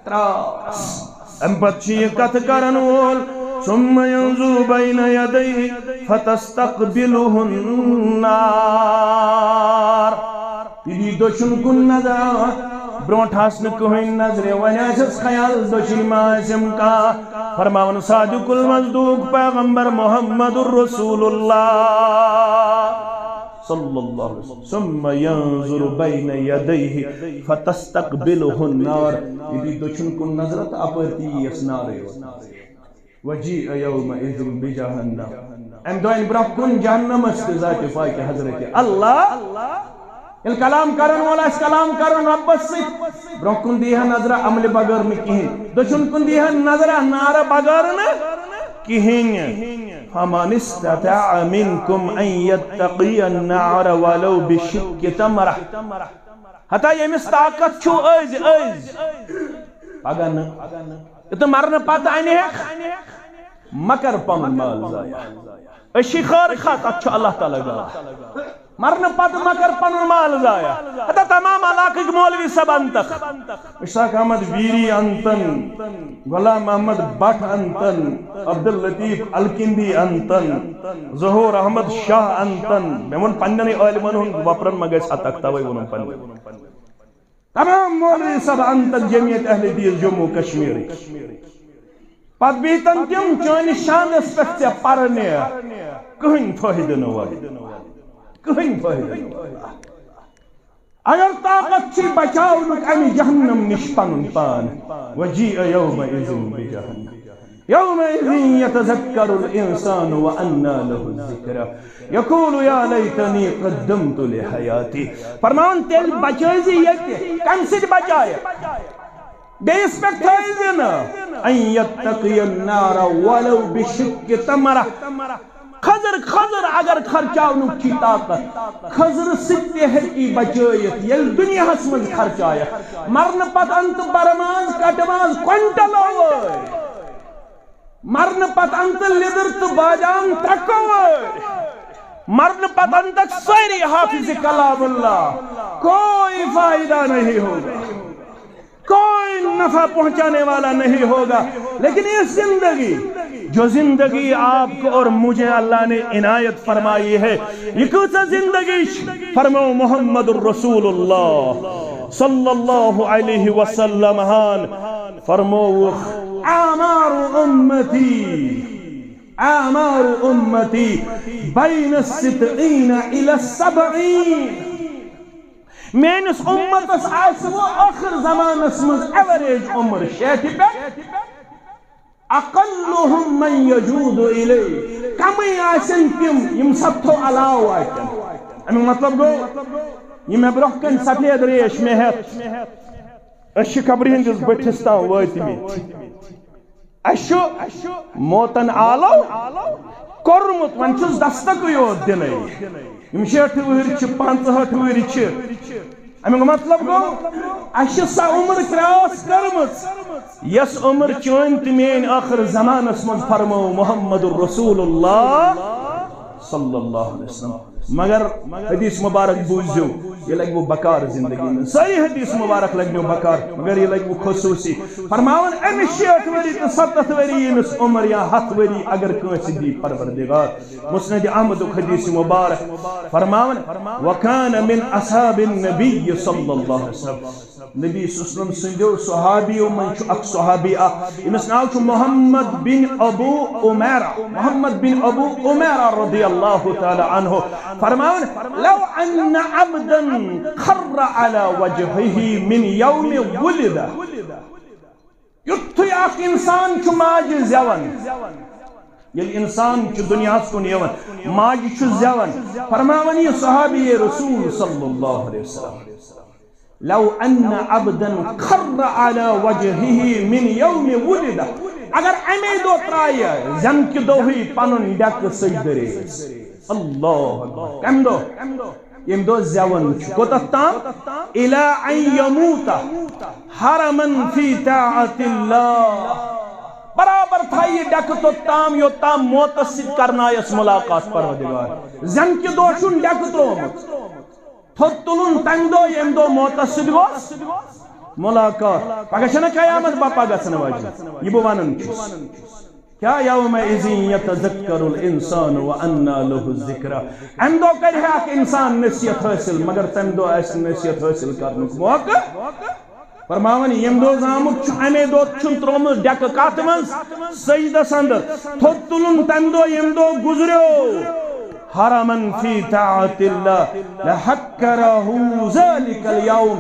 تراس۔ اَمہِ پتہٕ چھُ یہِ کتھٕ کرن وول، ثم ينظر بين يديه فتستقبله النار۔ یہِ دی دٔچھُن کُن نظر، برونٛٹھ آسنہٕ کٕہٕنۍ نظرِ، وۄنۍ آسٮ۪س خیال دٔچھِنۍ ما آسٮ۪م کانٛہہ۔ فرماوان صادق المصدوق پیغمبر محمد رسول اللہ صلی اللہ علیہ وسلم، ثم ينظر بين يديه فتستقبله النار۔ یہِ دی دٔچھُن کُن نظر تہٕ اپٲرۍ تہِ یِیَس نارٕے یوت۔ وجيء يومئذ بجهنم۔ امہِ دۄہ انہِ برونٛہہ کُن جہنمس تہِ ذاتِ پاکہِ حضرت اللہ۔ ییٚلہِ کلام کرن وول آسہِ کلام کرُن رۄبس سۭتۍ، برونٛہہ کُن دیٖہا نظرہ عملہِ بغٲر نہٕ کِہیٖنۍ، دٔچھُن کُن دیٖہا نظرہ نارٕ بغٲر نہٕ کِہیٖنۍ۔ فمن استطاع منكم أن يتقي النار ولو بشق تمرة۔ ہتا ییٚمِس طاقت چھُ أزۍ، أزۍ، پگاہ نہٕ۔ تہٕ مرنہٕ پتہٕ انہِ ہیٚکھ، مہ کر پنُن مال ضایع۔ أسۍ چھِ خٲر خواہ، تتھ چھُ اللہ تعالیٰ گواہ۔ مرنہٕ پتہٕ مہ کر پنُن مال ضایع۔ ہتا تمام علاقٕکۍ مولوی صٲب انتکھ۔ اشتاق احمد ویری انتن، غلام محمد بٹ انتن، عبداللطیف الکندی انتن، ظہور احمد شاہ انتن۔ مےٚ ووٚن پننٮ۪نٕے عٲلمن ہُنٛد وۄپرن ما گژھِ ہتک، توے ووٚنُم پننٮ۪ن۔ تمام مولوی صٲب انتن جمعیت اہل حدیث جموں کشمیر۔ پتہٕ بیتن تِم چٲنِس شانس پٮ۪ٹھ ژےٚ پرنہِ، کٕہٕنۍ فٲیدٕ نہٕ واتہِ، کٕہٕنۍ فٲیدٕ نہٕ واتہِ۔ اگر طاقت چھِ بچاونُک امہِ جہنم نِش پنُن پان، وجيء يومئذ بجهنم يومئذ يتذكر الإنسان وأنى له الذكرى يقول يا ليتني قدمت لحياتي۔ فرمان تیٚلہِ بچٲے زِ ییٚتہِ۔ کمہِ سۭتۍ بچایہِ؟ بیٚیِس پٮ۪ٹھ تھٲے زِ نہٕ۔ أن يتقي النار ولو بشق تمرة۔ کھٔزٕر، کھٔزٕر اگر خرچاونُک چھی طاقت، کھٔزٕرٕ سۭتۍ تہِ ہیٚکی بچٲیِتھ، ییٚلہِ دُنیاہس منٛز خرچایَکھ۔ مرنہٕ پتہٕ اَن تہٕ بَرٕ ماز، کَٹہٕ ماز، کوینٹلو وٲرۍ۔ مرنہٕ پتہٕ اَن تہٕ لیٚدٕر تہٕ بادام ترٛکہٕ وٲرۍ۔ مرنہٕ پتہٕ اَن تہٕ سٲری حافظ کلام اللہ۔ کوئی فائدہ نہیں ہوگا۔ کوئی نفع پہنچانے والا نہیں ہوگا، لیکن یہ زندگی، جو زندگی آپ کو اور مجھے اللہ نے عنایت فرمائی ہے، یہ کیسا زندگی چھ؟ فرمو محمد رسول اللہ صلی اللہ علیہ وسلم ہان فرمو، اعمار امتی، اعمار امتی بین الستین الی السبعین۔ میٲنِس اُمتس آسہِ وۄنۍ ٲخر زمانس منٛز ایوریج عمر شیٹھِ پٮ۪ٹھ۔ اقلهم من يجود الیہ، کمٕے آسن تِم یِم سب تھو علاوٕ واتن۔ امیُک مطلب گوٚو، یِم مےٚ برونٛہہ کنہِ سفید ریش مےٚ ہٮ۪تھ، أسۍ چھِ قبرِ ہٕنٛدِس بٔٹھِس تام وٲتمٕتۍ۔ اَسہِ چھُ موتن آلو کوٚرمُت، وۄنۍ چھُس دستکٕے یوت دِنَے۔ یِم شیٹھ وُہٕرۍ چھِ، پانٛژہٲٹھ وُہٕرۍ چھِ۔ اَمیُک مطلب گوٚو، اَسہِ چھِ سۄ عمر کراس کٔرمٕژ، یۄس عمر چٲنۍ تہٕ میٲنۍ ٲخر زمانس منٛز فرمٲو محمد رسول اللہ صلی اللہ علیہ وسلم۔ مگر حدیث مبارک بوٗزِو، یہِ لگہِ وۄنۍ بکار زندگی منٛز۔ سٲری حدیث مبارک لگہِ وۄنۍ بکار، مگر یہِ لگہِ وۄنۍ خصوٗصی۔ فرماوان، أمِس شیٹھ ؤری تہٕ ستتھ ؤری، ییٚمِس عمر یا ہتھ ؤری اگر کٲنٛسہِ دی پروردگار۔ مسند احمدُک حدیث مبارک فرماوان، وکان من اصحاب النبی صلی اللہ علیہ وسلم۔ نبی صلی اللہ علیہ وسلم سٕنٛدیو صحابیو منٛز چھُ اکھ صحابی اکھ، أمِس ناو چھُ محمد بن ابو عمیرہ۔ محمد بن ابو عمیرہ رضی اللہ تعالی عنہ فرماوان، لو ان عبدا خر علی وجهه من یوم ولد۔ یُتھُے اکھ انسان چھُ ماجہِ زٮ۪وان، ییٚلہِ انسان چھُ دُنیاہس کُن یِوان، ماجہِ چھُ زٮ۪وان، فرماوان یہِ صحابی رسول صلی اللہ علیہ وسلم، لو ان عبدا خر علی وجهه من یوم ولد، اگر امی دۄہ ترایہِ زٮ۪نہٕ کہِ دۄہٕے پنُن ڈٮ۪کہٕ سجدٕ ریز۔ اللہ اکبر۔ کمہِ دۄہ؟ ییٚمہِ دۄہ زٮ۪وان چھُ۔ کوٚتتھ تام؟ الی ان یموت حرما فی طاعت اللہ۔ برابر تھایہِ یہِ ڈٮ۪کہٕ توٚت تام، یوٚت تام موتس سۭتۍ کرنایس ملاقات پروردگار۔ زٮ۪نہٕ کہِ دۄہ چھُن ڈٮ۪کہٕ ترٛوومُت۔ تھوٚد تُلُن تَمہِ دۄہ، ییٚمہِ دۄہ موتَس سۭتۍ گوٚو مُلاقات۔ پَگاہ چھَنہ قیامت بپا گژھن واجِنۍ، یہِ بہٕ وَنان چھُس۔ کیا یومئذ یتذکر الانسان وانی لہ الذکری۔ امہِ دۄہ کرِ ہا اکھ انسان نصیحت حٲصِل، مگر تمہِ دۄہ آسہِ نہٕ نصیحت حٲصِل کرنُک موقعہٕ۔ فرماوان، ییٚمہِ دۄہ زامُت چھُ، امے دۄہ چھُن ترومُت ڈیکہٕ کتھ منٛز؟ سجدس اندر۔ تھوٚد تُلُن تمہِ دۄہ، ییٚمہِ دۄہ گُزریو۔ حرما فی طاعت اللہ لحقرہ ذلک الیوم۔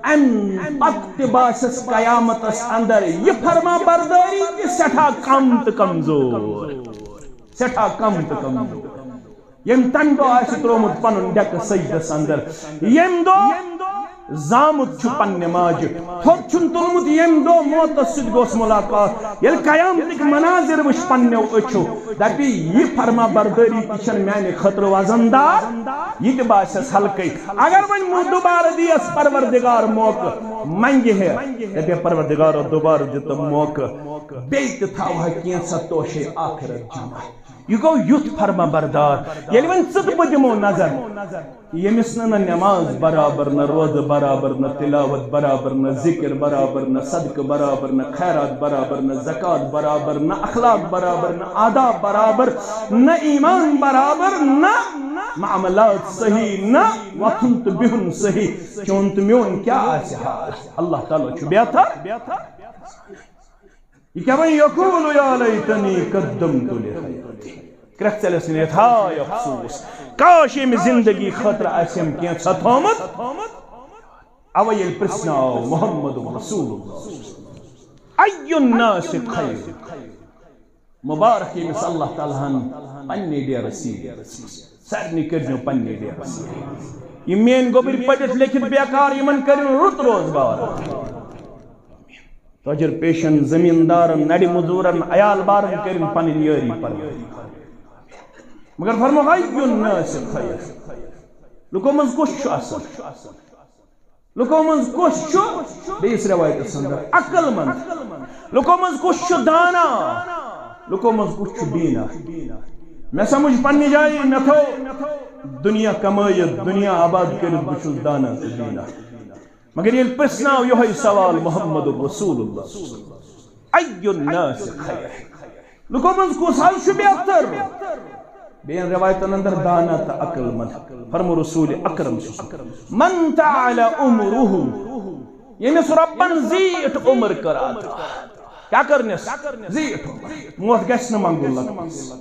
امہِ پتہٕ تہِ باسٮ۪س قیامتس اندر یہِ فرما بردٲری تہِ سٮ۪ٹھاہ کم تہٕ کمزور، سٮ۪ٹھاہ کم تہٕ کمزور۔ ییٚمۍ تمہِ دۄہ آسہِ ترومُت پنُن ڈیکہٕ سجدس اندر، ییٚمہِ دۄہ زامُت چھُ پننہِ ماجہِ، تھوٚد چھُن تُلمُت، ییٚمہِ دۄہ موتس سۭتۍ گوٚژھ ملاقات، ییٚلہِ قیامتٕکۍ مناظر وٕچھ پننیو أچھو، دپہِ، یہِ فرما بردٲری تہِ چھنہٕ میانہِ خٲطرٕ وزن دار، یہِ تہِ باسٮ۪س ہلکے۔ اگر وۄنۍ مو-، دوبارٕ دِیس پروردگار موقعہٕ، منگہِ ہے، دپہِ، پروردگارو، دوبارٕ دِ تہٕ موقعہٕ، بیٚیہِ تہِ تھاوہا کینٛژھا توشے آخرت جمع۔ یہِ گوٚو یُتھ فرما بردار، ییٚلہِ وۄنۍ ژٕ تہٕ بہٕ دِمو نظر، ییٚمِس نہٕ نہ نماز برابر، نہ روزٕ برابر، نہ تلاوت برابر، نہ ذکر برابر، نہ صدقہٕ برابر، نہ خیرات برابر، نہ زکوٰۃ برابر، نہ اخلاق برابر، نہ آداب برابر، نہ ایمان برابر، نہ معاملات صحیح، نہ وۄتھُن تہٕ بِہُن صحیح، چون تہٕ میون کیٛاہ آسہِ حال؟ اللہ تعالیٰ چھُ بہتر۔ یہِ کیٛاہ وۄنۍ؟ یقول یا لیتنی قدمت لحیاتی۔ کرٛٮ۪کھ ژَلٮ۪س نِتھ، ہاے افسوس، کاش ییٚمہِ زندگی خٲطرٕ آسہِ أمۍ کینٛژھا تھومُت۔ اَوَے ییٚلہِ پرٛژھنہٕ آو محمد رسول اللہ، ای الناس خیر، مبارک ییٚمِس اللہ تعالیٰ ہن پننہِ ڈیرٕ سیٖرۍ دِژمٕژ۔ سارنٕے کٔرۍزیو پننہِ ڈیرٕ سیٖرۍ۔ یِم میٲنۍ گوٚبٕرۍ پٔرِتھ لیکھِتھ بیکار، یِمن کٔرِو رُت روزگار۔ تاجر پیشن، زمیٖندارن، نرِ مزوٗرن، عیال بارن کٔرِن پنٕنۍ یٲری پروٲری۔ مگر فرموو، ای الناس خیر، لُکو منٛز کُس چھُ اصل؟ لُکو منٛز کُس چھُ، بیٚیِس رٮ۪وایتَس اندر، عقل مند؟ لُکو منٛز کُس چھُ دانا؟ لُکو منٛز کُس چھُ بینا؟ مےٚ سمجھ پننہِ جایہِ، مےٚ تھوٚو دُنیا کمٲیِتھ، دُنیا آباد کٔرِتھ، بہٕ چھُس دانا تہٕ بینا۔ مگر ییٚلہِ پرٛژھناو یِہوٚے سوال محمد رسول اللہ، ای الناس خیر، لُکو منٛز کُس حظ چھُ بہتر؟ بیٚین رٮ۪وایتن اندر دانا تہٕ عقل مند۔ فرموو رسول اکرم صلی اللہ علیہ وسلم، من طال عمره، ییٚمِس رۄبن زیٖٹھ عمر کٔر عطا۔ کیٛاہ کٔرنس؟ زیٖٹھ عمر۔ موت گژھِ نہٕ منگُن لگنس۔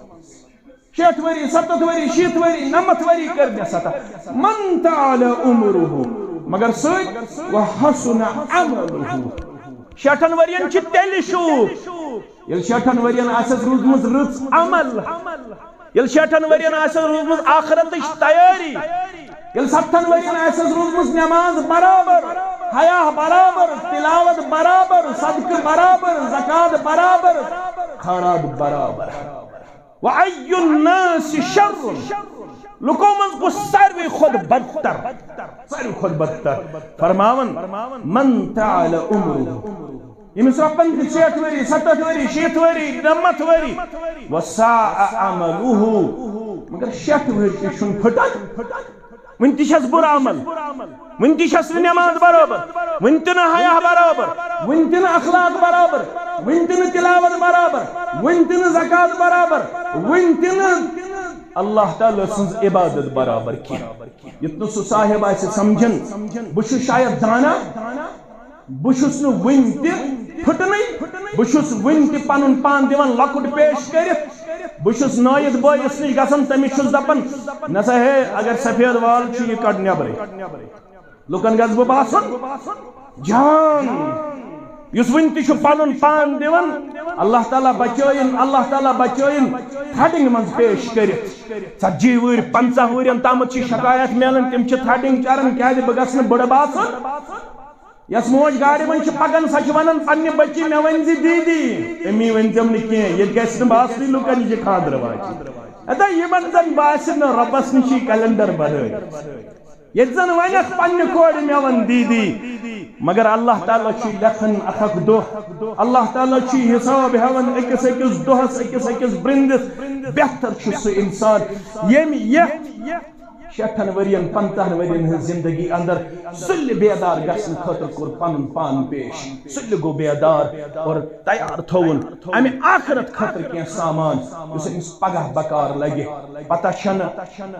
شیٹھ ؤری، ستتھ ؤری، شیٖتھ ؤری، نمتھ ؤری کٔرنس عطا۔ من طال عمره، مگر سۭتۍ، وحسن عمله۔ شیٹھن ؤرین چھِ تیٚلہِ شوٗب، ییٚلہِ شیٹھن ؤرین آسٮ۪س روٗزمٕژ رٕژ عمل، ییٚلہِ شیٹھن ؤرین آسٮ۪س روٗزمٕژ آخرتٕچ تیٲری، ییٚلہِ ستتھن ؤرین آسٮ۪س روٗزمٕژ نٮ۪ماز برابر، حیا برابر، تلاوت برابر، صدقہٕ برابر، زکوٰۃ برابر، خیرات برابر۔ وَأَيُّ النَّاسِ شَرٌّ، لُکو منٛز کُس ساروی کھۄتہٕ بدتر؟ ساروی کھۄتہٕ بدتر۔ فرماوان، مَنْ طَالَ عُمُرُهُ، ییٚمِس رۄپن تہِ شیٹھ ؤری، ستتھ ؤری، شیٖتھ ؤری، نَمَتھ ؤری، وَسَاءَ عَمَلُهُ، مگر شیٹھ ؤری تہِ چھُنہٕ پھٕٹان۔ وُنہِ تہِ چھَس بُرٕ عمل، وُنہِ تہِ چھَس نہٕ نٮ۪ماز برابر، وُنہِ تہِ نہٕ حیا برابر، وُنہِ تہِ نہٕ اخلاق برابر، وُنہِ تہِ نہٕ تلاوت برابر، وُنہِ تہِ نہٕ زکوٰۃ برابر، وُنہِ تہِ نہٕ اللہ تعالیٰ سٕنٛز عبادت برابر کینٛہہ۔ یُتھ نہٕ سُہ صاحب آسہِ سمجھان، بہٕ چھُس شاید دانا، بہٕ چھُس نہٕ وُنہِ تہِ پھُٹنٕے، بہٕ چھُس وُنہِ تہِ پنُن پان دِوان لۄکُٹ پیش کٔرِتھ۔ بہٕ چھُس نٲیِد بٲیِس نِش گژھان، تٔمِس چھُس دپان، نسا ہے، اگر سفید وال چھُ، یہِ کڑ نٮ۪برٕے۔ لُکن گژھٕ بہٕ باسُن جان، یُس وُنہِ تہِ چھُ پنُن پان دِوان۔ اللہ تعالیٰ بچٲیِن، اللہ تعالیٰ بچٲیِن تھڈنگ منٛز پیش کٔرِتھ۔ ژتجی وُہٕرۍ، پنژاہ وُہٕرٮ۪ن تامتھ چھِ شکایت میلان، تِم چھِ تھڈنگ کران، کیازِ بہٕ گژھٕ نہٕ بٕڑٕ باسُن۔ یۄس موج گاڑِ منٛز چھِ پکان، سۄ چھِ ونان پننہِ بچی، مےٚ ؤنۍ زِ دیدی، أمی ؤنۍ زٮ۪م نہٕ کینٛہہ، ییٚتہِ گژھِ نہٕ باسنُے لُکن یہِ چھِ خانٛدرٕ واجہِ۔ ادا یِمن زن باسہِ نہٕ رۄبس نِش یہِ کلنڈر بنٲوِتھ۔ ییٚتہِ زن ونکھ پننہِ کورِ مےٚ ون دیدی، مگر اللہ تعالیٰ چھُ لیکھان اکھ اکھ دۄہ، اللہ تعالیٰ چھُ حساب ہٮ۪وان أکِس أکِس دۄہس، أکِس أکِس برندس۔ بہتر چھُ سُہ انسان ییٚمۍ یتھ شیٹھن ورین، پنژاہن ورین ہٕنٛز زندگی اندر سُلہِ بیدار گژھنہٕ خٲطرٕ کوٚر پنُن پان پیش۔ سُلہِ گوٚو بیدار اور تیار تھووُن امہِ آخرت خٲطرٕ کینٛہہ سامان، یُس أمِس پگاہ بکار لگہِ۔ پتہ چھنہٕ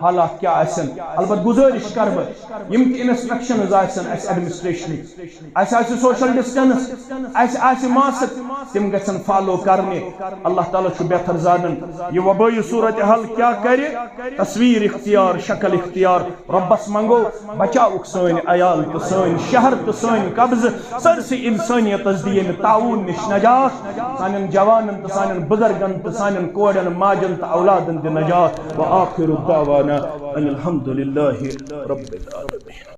حالات کیٛاہ آسن۔ البتہ گزٲرِش کرٕ بہٕ، یِم تہِ انسٹرکشنز آسن اسہِ ایڈمنسٹریشنٕکۍ، اسہِ آسہِ سوشل ڈسٹنس، اسہِ آسہِ ماسک، تِم گژھن فالو کرنہِ۔ اللہ تعالیٰ چھُ بہتر زانان۔ یہِ وبٲیی صورت حال کیٛاہ کرِ؟ تصویر اختیار، شکل اختیار۔ رۄبس منگو، بچاوُکھ سٲنۍ عیال تہٕ سٲنۍ شہر تہٕ سٲنۍ قبضہٕ۔ سٲرسٕے انسٲنیتس دِیِن تعاوُن نِش نجات۔ سانٮ۪ن جوانن تہٕ سانٮ۪ن بزرگن تہٕ سانٮ۪ن کورٮ۪ن، ماجن تہٕ اولادن دِ نجات۔ وآخر دعوانا ان الحمد للہ رب العالمین۔